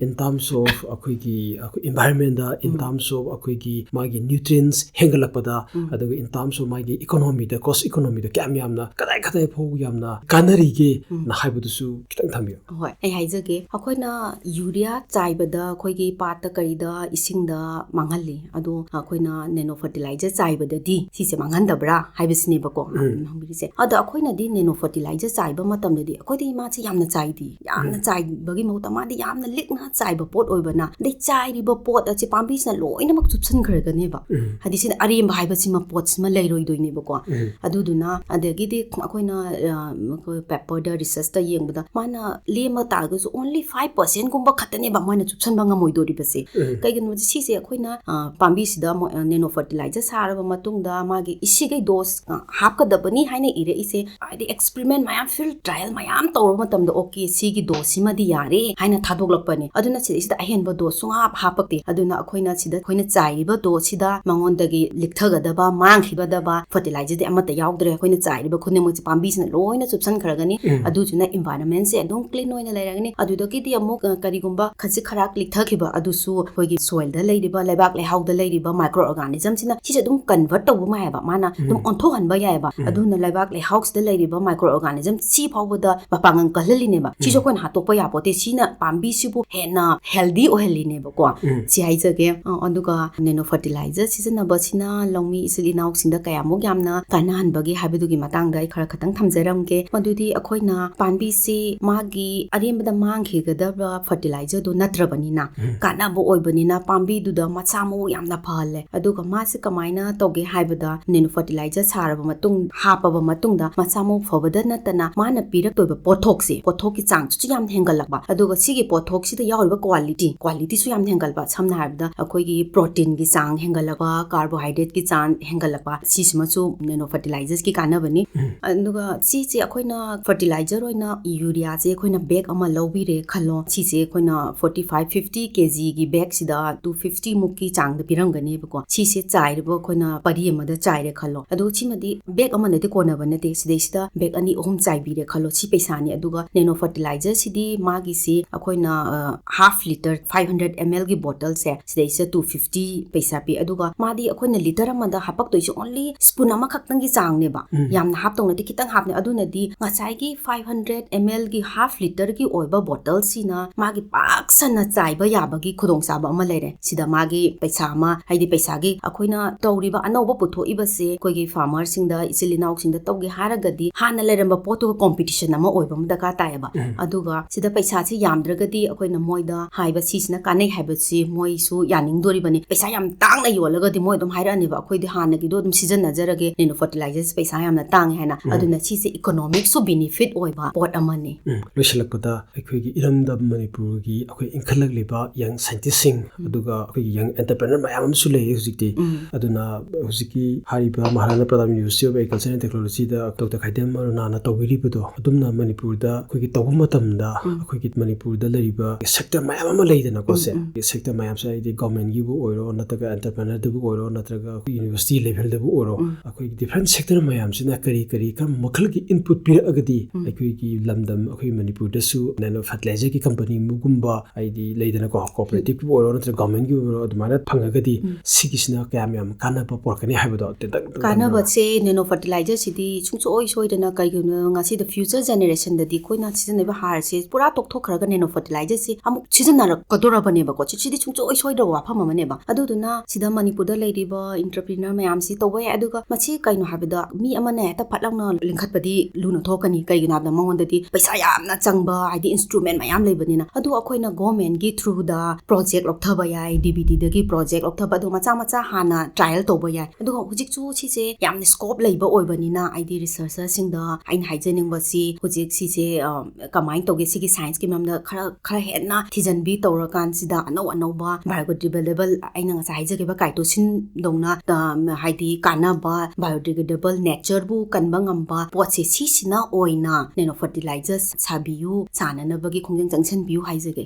in terms of ꯑꯩꯈꯣꯏꯒꯤ, ꯑꯩꯈꯣꯏ environmentꯗ, in terms of ꯑꯩꯈꯣꯏꯒꯤ ꯃꯥꯒꯤ nutrients ꯍꯦꯟꯒꯠꯂꯛꯄꯗ, ꯑꯗꯨꯒ in terms of ꯃꯥꯒꯤ economyꯗ, ꯀ꯭ꯔꯣꯁ ꯏꯀꯣꯅꯣꯃꯤꯗ ꯀꯌꯥꯝ ꯌꯥꯝꯅ, ꯀꯗꯥꯏ ꯀꯗꯥꯏ ꯐꯥꯎ ꯌꯥꯝꯅ ꯀꯥꯟꯅꯔꯤꯒꯦ ꯅ ꯍꯥꯏꯕꯗꯨꯁꯨ ꯈꯤꯇꯪ ꯊꯝꯕꯤꯌꯨ꯫ ꯍꯣꯏ, ꯑꯩ ꯍꯥꯏꯖꯒꯦ꯫ ꯑꯩꯈꯣꯏꯅ ꯌꯨꯔꯤꯌꯥ ꯆꯥꯏꯕꯗ ꯑꯩꯈꯣꯏꯒꯤ ꯄꯥꯠꯇ ꯀꯔꯤꯗ ꯏꯁꯤꯡꯗ ꯃꯥꯡꯍꯜꯂꯤ, ꯑꯗꯣ ꯑꯩꯈꯣꯏꯅ ꯅꯦꯅꯣ ꯐꯔꯇꯤꯂꯥꯏꯖꯔ ꯆꯥꯏꯕꯗꯗꯤ ꯁꯤꯁꯦ ꯃꯥꯡꯍꯟꯗꯕ꯭ꯔꯥ ꯍꯥꯏꯕꯁꯤꯅꯦꯕꯀꯣ ꯍꯪꯕꯤꯔꯤꯁꯦ꯫ ꯑꯗꯣ ꯑꯩꯈꯣꯏꯅꯗꯤ ꯅꯦꯅꯣ ꯐꯔꯇꯤꯂꯥꯏꯖꯔ ꯆꯥꯏꯕ ꯃꯇꯝꯗꯗꯤ ꯑꯩꯈꯣꯏꯗꯤ ꯃꯥꯁꯦ ꯌꯥꯝꯅ ꯆꯥꯏꯗꯦ, ꯌꯥꯝꯅ ꯆꯥꯏꯕꯒꯤ ꯃꯍꯨꯠꯇ ꯃꯥꯗꯤ ꯌꯥꯝꯅ ꯂꯤꯛꯅ ꯆꯥꯏꯕ ꯄꯣꯠ ꯑꯣꯏꯕꯅ, ꯑꯗꯩ ꯆꯥꯏꯔꯤꯕ ꯄꯣꯠ ꯑꯁꯦ ꯄꯥꯝꯕꯤꯁꯤꯅ ꯂꯣꯏꯅꯃꯛ ꯆꯨꯞꯁꯤꯟꯈ꯭ꯔꯒꯅꯦꯕ꯫ ꯍꯥꯏꯗꯤ ꯁꯤꯅ ꯑꯔꯦꯝꯕ ꯍꯥꯏꯕꯁꯤꯃ, ꯄꯣꯠꯁꯤꯃ ꯂꯩꯔꯣꯏꯗꯣꯏꯅꯦꯕꯀꯣ꯫ ꯑꯗꯨꯗꯨꯅ ꯑꯗꯒꯤꯗꯤ ꯑꯩꯈꯣꯏꯅ, ꯑ, ꯑꯩꯈꯣꯏ ꯄꯦꯄꯔꯗ, ꯔꯤꯁꯔꯁꯇ ꯌꯦꯡꯕꯗ ꯃꯥꯅ ꯂꯦꯝꯕ ꯇꯥꯔꯒꯁꯨ only five percentꯒꯨꯝꯕ ꯈꯛꯇꯅꯦꯕ ꯃꯣꯏꯅ ꯆꯨꯞꯁꯟꯕ ꯉꯝꯃꯣꯏꯗꯣꯔꯤꯕꯁꯦ꯫ ꯀꯩꯒꯤꯅꯣꯗꯤ ꯁꯤꯁꯦ ꯑꯩꯈꯣꯏꯅ, ꯑ, ꯄꯥꯝꯕꯤꯁꯤꯗ ꯃꯣꯏ, ꯑ, ꯅꯦꯅꯣ ꯐꯔꯇꯤꯂꯥꯏꯖꯔ ꯁꯥꯔꯕ ꯃꯇꯨꯡꯗ ꯃꯥꯒꯤ ꯏꯁꯤꯒꯩ ꯗꯣꯁ, ꯑ, ꯍꯥꯞꯀꯗꯕꯅꯤ ꯍꯥꯏꯅ ꯏꯔꯛꯏꯁꯦ꯫ ꯍꯥꯏꯗꯤ ꯑꯦꯛꯁꯄꯦꯔꯤꯃꯦꯟ ꯃꯌꯥꯝ, ꯐꯤꯜ ꯇ꯭ꯔꯥꯏꯌꯦꯜ ꯃꯌꯥꯝ ꯇꯧꯔꯕ ꯃꯇꯝꯗ, "ꯑꯣꯀꯦ, ꯁꯤꯒꯤ ꯗꯣꯁꯁꯤꯃꯗꯤ ꯌꯥꯔꯦ" ꯍꯥꯏꯅ ꯊꯥꯗꯣꯛꯂꯛꯄꯅꯦ꯫ ꯑꯗꯨꯅ ꯁꯤꯗꯩꯁꯤꯗ ꯑꯍꯦꯟꯕ ꯗꯣꯁ ꯁꯨꯡꯍꯥꯞ ꯍꯥꯞꯄꯛꯇꯦ꯫ ꯑꯗꯨꯅ ꯑꯩꯈꯣꯏꯅ ꯁꯤꯗ ꯑꯩꯈꯣꯏꯅ ꯆꯥꯏꯔꯤꯕ ꯗꯣꯁꯁꯤꯗ ꯃꯉꯣꯟꯗꯒꯤ ꯂꯤꯛꯊꯒꯗꯕ, ꯃꯥꯡꯈꯤꯒꯗꯕ ꯐꯔꯇꯤꯂꯥꯏꯖꯔ ꯑꯗꯩ ꯑꯃꯠꯇ ꯌꯥꯎꯗ꯭ꯔꯦ꯫ ꯑꯩꯈꯣꯏꯅ ꯆꯥꯏꯔꯤꯕ ꯈꯨꯗꯤꯡꯃꯛꯁꯦ ꯄꯥꯝꯕꯤꯁꯤꯅ ꯂꯣꯏꯅ ꯆꯨꯞꯁꯟꯈ꯭ꯔꯒꯅꯤ꯫ ꯎꯝ꯫ ꯑꯗꯨꯗꯨꯅ environment ꯁꯦ ꯑꯗꯨꯝ clean ꯑꯣꯏꯅ ꯂꯩꯔꯒꯅꯤ꯫ ꯑꯗꯨꯗꯒꯤꯗꯤ ꯑꯃꯨꯛ, ꯑ, ꯀꯔꯤꯒꯨꯝꯕ ꯈꯖꯤꯛ ꯈꯔꯥꯛ ꯂꯤꯛꯊꯈꯤꯕ ꯑꯗꯨꯁꯨ ꯑꯩꯈꯣꯏꯒꯤ soil ꯗ ꯂꯩꯔꯤꯕ, ꯂꯩꯕꯥꯛ ꯂꯩꯍꯥꯎꯗ ꯂꯩꯔꯤꯕ micro organism ꯁꯤꯅ ꯁꯤꯁꯦ ꯑꯗꯨꯝ convert ꯇꯧꯕ ꯉꯥꯏꯌꯦꯕ꯫ ꯃꯥꯅ ꯑꯗꯨꯝ ꯎꯝ꯫ ꯑꯣꯟꯊꯣꯛꯍꯟꯕ ꯌꯥꯏꯌꯦꯕ꯫ ꯎꯝ꯫ ꯑꯗꯨꯅ ꯂꯩꯕꯥꯛ ꯂꯩꯍꯥꯎꯁꯤꯗ ꯂꯩꯔꯤꯕ micro organism ꯁꯤ ꯐꯥꯎꯕꯗ ꯃꯄꯥꯡꯒꯜ ꯀꯜꯍꯜꯂꯤꯅꯦꯕ꯫ ꯁꯤꯁꯨ ꯎꯝ꯫ ꯑꯩꯈꯣꯏꯅ ꯍꯥꯠꯇꯣꯛꯄ ꯌꯥꯄꯣꯠꯇꯦ꯫ ꯁꯤꯅ ꯄꯥꯝꯕꯤꯁꯤꯕꯨ ꯍꯦꯟꯅ healthy ꯑꯣꯏꯍꯜꯂꯤꯅꯦꯕꯀꯣ꯫ ꯎꯝ꯫ ꯁꯤ ꯍꯥꯏꯖꯒꯦ꯫ ꯑ, ꯑꯗꯨꯒ nano fertilizer ꯁꯤꯖꯤꯟꯅꯕꯁꯤꯅ ꯂꯧꯃꯤ ꯏꯆꯤꯜ ꯏꯅꯥꯎꯁꯤꯡꯗ ꯀꯌꯥꯃꯨꯛ ꯌꯥꯝꯅ ꯀꯥꯟꯅꯍꯟꯕꯒꯦ ꯍꯥꯏꯕꯗꯨꯒꯤ ꯃꯇꯥꯡꯗ ꯑꯩ ꯈꯔ ꯈꯇꯪ ꯊꯝꯖꯔꯝꯒꯦ꯫ ꯃꯗꯨꯗꯤ ꯑꯩꯈꯣꯏꯅ ꯄꯥꯝꯕꯤꯁꯤ ꯃꯥꯒꯤ ꯑꯔꯦꯝꯕꯗ ꯃꯥꯡꯈꯤꯒꯗꯕ fertilizer ꯗꯨ ꯅꯠꯇ꯭ꯔꯕꯅꯤꯅ, ꯎꯝ꯫ ꯀꯥꯟꯅꯕ ꯑꯣꯏꯕꯅꯤꯅ ꯄꯥꯝꯕꯤꯗꯨꯗ ꯃꯁꯥ ꯃꯎ ꯌꯥꯝꯅ ꯐꯍꯜꯂꯦ꯫ ꯑꯗꯨꯒ ꯃꯥꯁꯤ ꯀꯃꯥꯏꯅ ꯇꯧꯒꯦ ꯍꯥꯏꯕꯗ, nano fertilizer ꯁꯥꯔꯕ ꯃꯇꯨꯡ, ꯍꯥꯞꯄꯕ ꯃꯇꯨꯡꯗ ꯃꯁꯥ ꯃꯎ ꯐꯕꯗ ꯅꯠꯇꯅ ꯃꯥꯅ ꯄꯤꯔꯛꯇꯣꯏꯕ ꯄꯣꯠꯊꯣꯛꯁꯦ, ꯄꯣꯠꯊꯣꯛꯀꯤ ꯆꯥꯡꯁꯤꯁꯨ ꯌꯥꯝ ꯍꯦꯟꯒꯠꯂꯛꯄ, ꯑꯗꯨꯒ ꯁꯤꯒꯤ ꯄꯣꯠꯊꯣꯛꯁꯤꯗ ꯌꯥꯎꯔꯤꯕ quality, quality ꯁꯨ ꯌꯥꯝ ꯍꯦꯟꯒꯠꯂꯛꯄ꯫ ꯁꯝꯅ ꯍꯥꯏꯔꯕꯗ, ꯑꯩꯈꯣꯏꯒꯤ protein ꯒꯤ ꯆꯥꯡ ꯍꯦꯟꯒꯠꯂꯛꯄ, carbohydrate ꯀꯤ ꯆꯥꯡ ꯍꯦꯟꯒꯠꯂꯛꯄ, ꯁꯤꯁꯤꯃꯁꯨ nano fertilizers ꯀꯤ ꯀꯥꯟꯅꯕꯅꯤ꯫ ꯎꯝ꯫ ꯑꯗꯨꯒ ꯁꯤꯁꯦ ꯑꯩꯈꯣꯏꯅ fertilizer ꯑꯣꯏꯅ urea ꯁꯦ ꯑꯩꯈꯣꯏꯅ bag ꯑꯃ ꯂꯧꯕꯤꯔꯦ ꯈꯜꯂꯣ꯫ ꯁꯤꯁꯦ ꯑꯩꯈꯣꯏꯅ forty five, fifty K G ꯒꯤ bag ꯁꯤꯗ two fifty ꯃꯨꯛꯀꯤ ꯆꯥꯡꯗ ꯄꯤꯔꯝꯒꯅꯦꯕꯀꯣ꯫ ꯁꯤꯁꯦ ꯆꯥꯏꯔꯤꯕ ꯑꯩꯈꯣꯏꯅ ꯄꯔꯤ ꯑꯃꯗ ꯆꯥꯏꯔꯦ ꯈꯜꯂꯣ꯫ ꯑꯗꯣ ꯁꯤꯃꯗꯤ bag ꯑꯃꯅꯗꯤ ꯀꯣꯟꯅꯕ ꯅꯠꯇꯦ꯫ ꯁꯤꯗꯩꯁꯤꯗ bag ꯑꯅꯤ ꯑꯍꯨꯝ ꯆꯥꯏꯕꯤꯔꯦ ꯈꯜꯂꯣ꯫ ꯁꯤ ꯄꯩꯁꯥꯅꯤ꯫ ꯑꯗꯨꯒ nano fertilizer ꯁꯤꯗꯤ ꯃꯥꯒꯤꯁꯤ ꯑꯩꯈꯣꯏꯅ, ꯑ, half litre five hundred M L ꯒꯤ bottle ꯁꯦ ꯁꯤꯗꯩꯁꯤꯗ two fifty ꯄꯩꯁꯥ ꯄꯤ꯫ ꯑꯗꯨꯒ ꯃꯥꯗꯤ ꯑꯩꯈꯣꯏꯅ litre ꯑꯃꯗ ꯍꯥꯄꯛꯇꯣꯏꯁꯦ only spoon ꯑꯃꯈꯛꯇꯪꯒꯤ ꯆꯥꯡꯅꯦꯕ꯫ ꯎꯝ꯫ ꯌꯥꯝꯅ ꯍꯥꯞꯇꯧ ꯅꯠꯇꯦ, ꯈꯤꯇꯪ ꯍꯥꯞꯅꯦ꯫ ꯑꯗꯨꯅꯗꯤ ꯉꯁꯥꯏꯒꯤ five hundred M L ꯒꯤ half litre ꯒꯤ ꯑꯣꯏꯕ bottle ꯁꯤꯅ ꯃꯥꯒꯤ ꯄꯥꯛ ꯁꯟꯅ ꯆꯥꯏꯕ ꯌꯥꯕꯒꯤ ꯈꯨꯗꯣꯡꯆꯥꯕ ꯑꯃ ꯂꯩꯔꯦ꯫ ꯁꯤꯗ ꯃꯥꯒꯤ ꯄꯩꯁꯥ ꯑꯃ, ꯍꯥꯏꯗꯤ ꯄꯩꯁꯥꯒꯤ, ꯑꯩꯈꯣꯏꯅ ꯇꯧꯔꯤꯕ ꯑꯅꯧꯕ ꯄꯨꯊꯣꯛꯏꯕꯁꯦ ꯑꯩꯈꯣꯏꯒꯤ farmer ꯁꯤꯡꯗ, ꯏꯆꯤꯜ ꯏꯅꯥꯎꯁꯤꯡꯗ ꯇꯧꯒꯦ ꯍꯥꯏꯔꯒꯗꯤ ꯍꯥꯟꯅ ꯂꯩꯔꯝꯕ ꯄꯣꯠꯇꯨꯒ competition ꯑꯃ ꯑꯣꯏꯕ ꯑꯃ ꯗꯔꯀꯥꯔ ꯇꯥꯏꯌꯦꯕ꯫ ꯎꯝ꯫ ꯑꯗꯨꯒ ꯁꯤꯗ ꯄꯩꯁꯥꯁꯤ ꯌꯥꯝꯗ꯭ꯔꯒꯗꯤ ꯑꯩꯈꯣꯏꯅ ꯃꯣꯏꯗ ꯍꯥꯏꯕ ꯁꯤꯁꯤꯅ ꯀꯥꯟꯅꯩ ꯍꯥꯏꯕꯁꯤ ꯃꯣꯏꯁꯨ ꯌꯥꯅꯤꯡꯗꯣꯔꯤꯕꯅꯤ꯫ ꯄꯩꯁꯥ ꯌꯥꯝ ꯇꯥꯡꯅ ꯌꯣꯜꯂꯒꯗꯤ ꯃꯣꯏ ꯑꯗꯨꯝ ꯍꯥꯏꯔꯛꯑꯅꯦꯕ, "ꯑꯩꯈꯣꯏꯗꯤ ꯍꯥꯟꯅꯒꯤꯗꯣ ꯑꯗꯨꯝ ꯁꯤꯖꯤꯟꯅꯖꯔꯒꯦ, nano fertilizers ꯄꯩꯁꯥ ꯌꯥꯝꯅ ꯇꯥꯡꯉꯦ" ꯍꯥꯏꯅ꯫ ꯎꯝ꯫ ꯑꯗꯨꯅ ꯁꯤꯁꯦ economic ꯁꯨ benefit ꯑꯣꯏꯕ ꯄꯣꯠ ꯑꯃꯅꯤ꯫ ꯎꯝ꯫ ꯂꯣꯏꯁꯤꯜꯂꯛꯄꯗ, ꯑꯩꯈꯣꯏꯒꯤ ꯏꯔꯝꯗꯝ ꯃꯅꯤꯄꯨꯔꯒꯤ ꯑꯩꯈꯣꯏ ꯏꯟꯈꯠꯂꯛꯂꯤꯕ young scientist ꯁꯤꯡ, ꯎꯝ꯫ ꯑꯗꯨꯒ ꯑꯩꯈꯣꯏꯒꯤ young entrepreneur ꯃꯌꯥꯝ ꯑꯃꯁꯨ ꯂꯩꯔꯤ ꯍꯧꯖꯤꯛꯇꯤ꯫ ꯎꯝ꯫ ꯑꯗꯨꯅ ꯍꯧꯖꯤꯛꯀꯤ ꯍꯥꯏꯔꯤꯕ Maharana Pratap University of Agriculture and Technology ꯗ ꯗꯣꯛꯇꯔ ꯈꯥꯏꯗꯦꯝ ꯑꯔꯨꯅꯥꯅ ꯇꯧꯕꯤꯔꯤꯕꯗꯣ, ꯑꯗꯨꯝꯅ ꯃꯅꯤꯄꯨꯔꯗ ꯑꯩꯈꯣꯏꯒꯤ ꯇꯧꯕ ꯃꯇꯝꯗ, ꯎꯝ꯫ ꯑꯩꯈꯣꯏꯒꯤ ꯃꯅꯤꯄꯨꯔꯗ ꯂꯩꯔꯤꯕ sector ꯃꯌꯥꯝ ꯑꯃ ꯂꯩꯗꯅꯀꯣ, ꯎꯝ, ꯁꯦ꯫ ꯎꯝ꯫ Sector ꯃꯌꯥꯝꯁꯦ, ꯍꯥꯏꯗꯤ government ꯒꯤꯕꯨ ꯑꯣꯏꯔꯣ, ꯅꯠꯇ꯭ꯔꯒ entrepreneur ꯗꯕꯨ ꯑꯣꯏꯔꯣ, ꯅꯠꯇ꯭ꯔꯒ ꯑꯩꯈꯣꯏ university level ꯗꯕꯨ ꯑꯣꯏꯔꯣ, ꯎꯝ꯫ ꯑꯩꯈꯣꯏꯒꯤ ꯗꯤꯐ꯭ꯔꯦꯟ ꯁꯦꯛꯇꯔ ꯃꯌꯥꯝꯁꯤꯅ ꯀꯔꯤ ꯀꯔꯤ ꯀꯔꯝꯕ ꯃꯈꯜꯒꯤ ꯏꯟꯄꯨꯠ ꯄꯤꯔꯛꯑꯒꯗꯤ ꯑꯩꯈꯣꯏꯒꯤ ꯂꯝꯗꯝ, ꯑꯩꯈꯣꯏ ꯃꯅꯤꯄꯨꯔꯗꯁꯨ ꯅꯦꯅꯣ ꯐꯔꯇꯤꯂꯥꯏꯖꯔꯒꯤ ꯀꯝꯄꯅꯤꯒꯨꯝꯕ, ꯍꯥꯏꯗꯤ ꯂꯩꯗꯅꯀꯣ, ꯀꯣꯑꯣꯄꯔꯦꯇꯤꯚ ꯑꯣꯏꯔꯣ ꯅꯠꯇ꯭ꯔꯒ ꯒꯚꯔꯟꯃꯦꯟꯠꯀꯤ ꯑꯣꯏꯔꯣ, ꯑꯗꯨꯃꯥꯏꯅ ꯐꯪꯉꯒꯗꯤ ꯁꯤꯒꯤꯁꯤꯅ ꯀꯌꯥꯝ ꯌꯥꯝ ꯀꯥꯟꯅꯕ ꯄꯨꯔꯛꯀꯅꯤ ꯍꯥꯏꯕꯗꯣ ꯇꯦꯟꯇꯛ ꯇꯦꯟꯇꯛ ꯀꯥꯟꯅꯕꯁꯦ ꯅꯦꯅꯣ ꯐꯔꯇꯤꯂꯥꯏꯖꯔꯁꯤꯗꯤ ꯁꯨꯡꯁꯣꯏ ꯁꯣꯏꯗꯅ, ꯀꯩꯒꯤꯅꯣ ꯉꯁꯤꯗ ꯐ꯭ꯌꯨꯆꯔ ꯖꯦꯅꯦꯔꯦꯁꯟꯗꯗꯤ ꯑꯩꯈꯣꯏꯅ ꯁꯤꯖꯤꯟꯅꯔꯤꯕ ꯍꯥꯔꯁꯦ ꯄꯨꯔꯥ ꯇꯣꯛꯊꯣꯛꯈ꯭ꯔꯒ ꯅꯦꯅꯣ ꯐꯔꯇꯤꯂꯥꯏꯖꯔꯁꯦ ꯑꯃꯨꯛ ꯁꯤꯖꯤꯟꯅꯔꯛꯀꯗꯧꯔꯕꯅꯦꯕꯀꯣ꯫ ꯁꯤ-, ꯁꯤꯗꯤ ꯁꯨꯡꯁꯣꯏ ꯁꯣꯏꯗ꯭ꯔꯕ ꯋꯥꯐꯝ ꯑꯃꯅꯦꯕ꯫ ꯑꯗꯨꯗꯨꯅ ꯁꯤꯗ ꯃꯅꯤꯄꯨꯔꯗ ꯂꯩꯔꯤꯕ ꯏꯟꯇꯔꯄ꯭ꯔꯤꯅꯔ ꯃꯌꯥꯝꯁꯤ ꯇꯧꯕ ꯌꯥꯏ꯫ ꯑꯗꯨꯒ ꯃꯁꯤ ꯀꯩꯅꯣ ꯍꯥꯏꯕꯗ ꯃꯤ ꯑꯃꯅ ꯍꯦꯛꯇ ꯐꯠ ꯂꯥꯎꯅ ꯂꯤꯡꯈꯠꯄꯗꯤ ꯂꯨꯅ ꯊꯣꯛꯀꯅꯤ꯫ ꯀꯩꯒꯤꯅꯣ ꯍꯥꯏꯕꯗ ꯃꯉꯣꯟꯗꯗꯤ ꯄꯩꯁꯥ ꯌꯥꯝꯅ ꯆꯪꯕ, ꯍꯥꯏꯗꯤ ꯏꯟꯁꯇ꯭ꯔꯨꯃꯦꯟ ꯃꯌꯥꯝ ꯂꯩꯕꯅꯤꯅ꯫ ꯑꯗꯨ ꯑꯩꯈꯣꯏꯅ ꯒꯣꯔꯃꯦꯟꯒꯤ ꯊ꯭ꯔꯨꯗ ꯄ꯭ꯔꯣꯖꯦꯛ ꯂꯧꯊꯕ ꯌꯥꯏ, ꯗꯤ ꯕꯤ ꯇꯤꯗꯒꯤ ꯄ꯭ꯔꯣꯖꯦꯛ ꯂꯧꯊꯕ, ꯑꯗꯨ ꯃꯆꯥ ꯃꯆꯥ ꯍꯥꯟꯅ ꯇ꯭ꯔꯥꯏꯌꯦꯜ ꯇꯧꯕ ꯌꯥꯏ꯫ ꯑꯗꯨꯒ ꯍꯧꯖꯤꯛꯁꯨ ꯁꯤꯁꯦ ꯌꯥꯝꯅ ꯁ꯭ꯀꯣꯞ ꯂꯩꯕ ꯑꯣꯏꯕꯅꯤꯅ, ꯍꯥꯏꯗꯤ ꯔꯤꯁꯔꯆꯔꯁꯤꯡꯗ ꯑꯩꯅ ꯍꯥꯏꯖꯅꯤꯡꯕꯁꯤ ꯍꯧꯖꯤꯛ ꯁꯤꯁꯦ, ꯑ, ꯀꯃꯥꯏꯅ ꯇꯧꯒꯦ, ꯁꯤꯒꯤ ꯁꯥꯏꯟꯁꯀꯤ ꯃꯔꯝꯗ ꯈꯔ, ꯈꯔ ꯍꯦꯟꯅ ꯊꯤꯖꯤꯟꯕꯤ ꯇꯧꯔꯀꯥꯟꯁꯤꯗ ꯑꯅꯧ ꯑꯅꯧꯕ biodegradable, ꯑꯩꯅ ꯉꯁꯥꯏ ꯍꯥꯏꯖꯈꯤꯕ ꯀꯥꯏꯇꯣꯁꯤꯟꯗꯧꯅ, ꯑ, ꯍꯥꯏꯗꯤ ꯀꯥꯟꯅꯕ biodegradable natureꯕꯨ ꯀꯟꯕ ꯉꯝꯕ ꯄꯣꯠꯁꯦ, ꯁꯤꯁꯤꯅ ꯑꯣꯏꯅ ꯅꯦꯅꯣ ꯐꯔꯇꯤꯂꯥꯏꯖꯔ ꯁꯥꯕꯤꯌꯨ, ꯁꯥꯅꯅꯕꯒꯤ ꯈꯣꯡꯖꯪ ꯆꯪꯁꯤꯟꯕꯤꯌꯨ ꯍꯥꯏꯖꯒꯦ꯫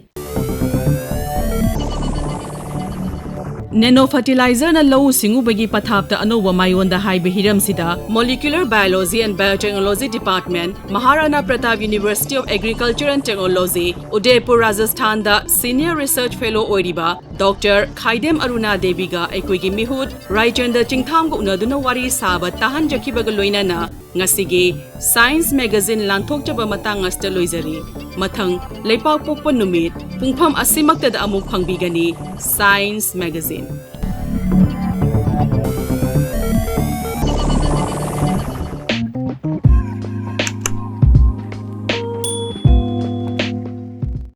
ꯅꯦꯅꯣ ꯐꯔꯇꯤꯂꯥꯏꯖꯔꯅ ꯂꯧꯎ ꯁꯤꯡꯎꯕꯒꯤ ꯄꯊꯥꯞꯇ ꯑꯅꯧꯕ ꯃꯥꯏꯑꯣꯟꯗ ꯍꯥꯏꯕ ꯍꯤꯔꯝꯁꯤꯗ Molecular Biology and Biotechnology Department, Maharana Pratap University of Agriculture and Technology, Udaipur, ꯔꯥꯖꯁꯊꯥꯟꯗ Senior Research Fellow ꯑꯣꯏꯔꯤꯕ ꯗꯣꯛꯇꯔ ꯈꯥꯏꯗꯦꯝ ꯑꯔꯨꯅꯥ ꯗꯦꯕꯤꯒ ꯑꯩꯈꯣꯏꯒꯤ ꯃꯤꯍꯨꯠ ꯔꯥꯏꯆꯟꯗ꯭ꯔ ꯆꯤꯡꯊꯥꯝꯒ ꯎꯅꯗꯨꯅ ꯋꯥꯔꯤ ꯁꯥꯕ ꯇꯥꯍꯟꯖꯈꯤꯕꯒ ꯂꯣꯏꯅꯅ ꯉꯁꯤꯒꯤ Science Magazine ꯂꯥꯟꯊꯣꯛꯆꯕ ꯃꯇꯥꯡ ꯑꯁꯤꯗ ꯂꯣꯏꯖꯔꯦ꯫ ꯃꯊꯪ ꯂꯩꯄꯥꯛꯄꯣꯛꯄ ꯅꯨꯃꯤꯠ ꯄꯨꯡꯐꯝ ꯑꯁꯤꯃꯛꯇꯗ ꯑꯃꯨꯛ ꯐꯪꯕꯤꯒꯅꯤ Science Magazine꯫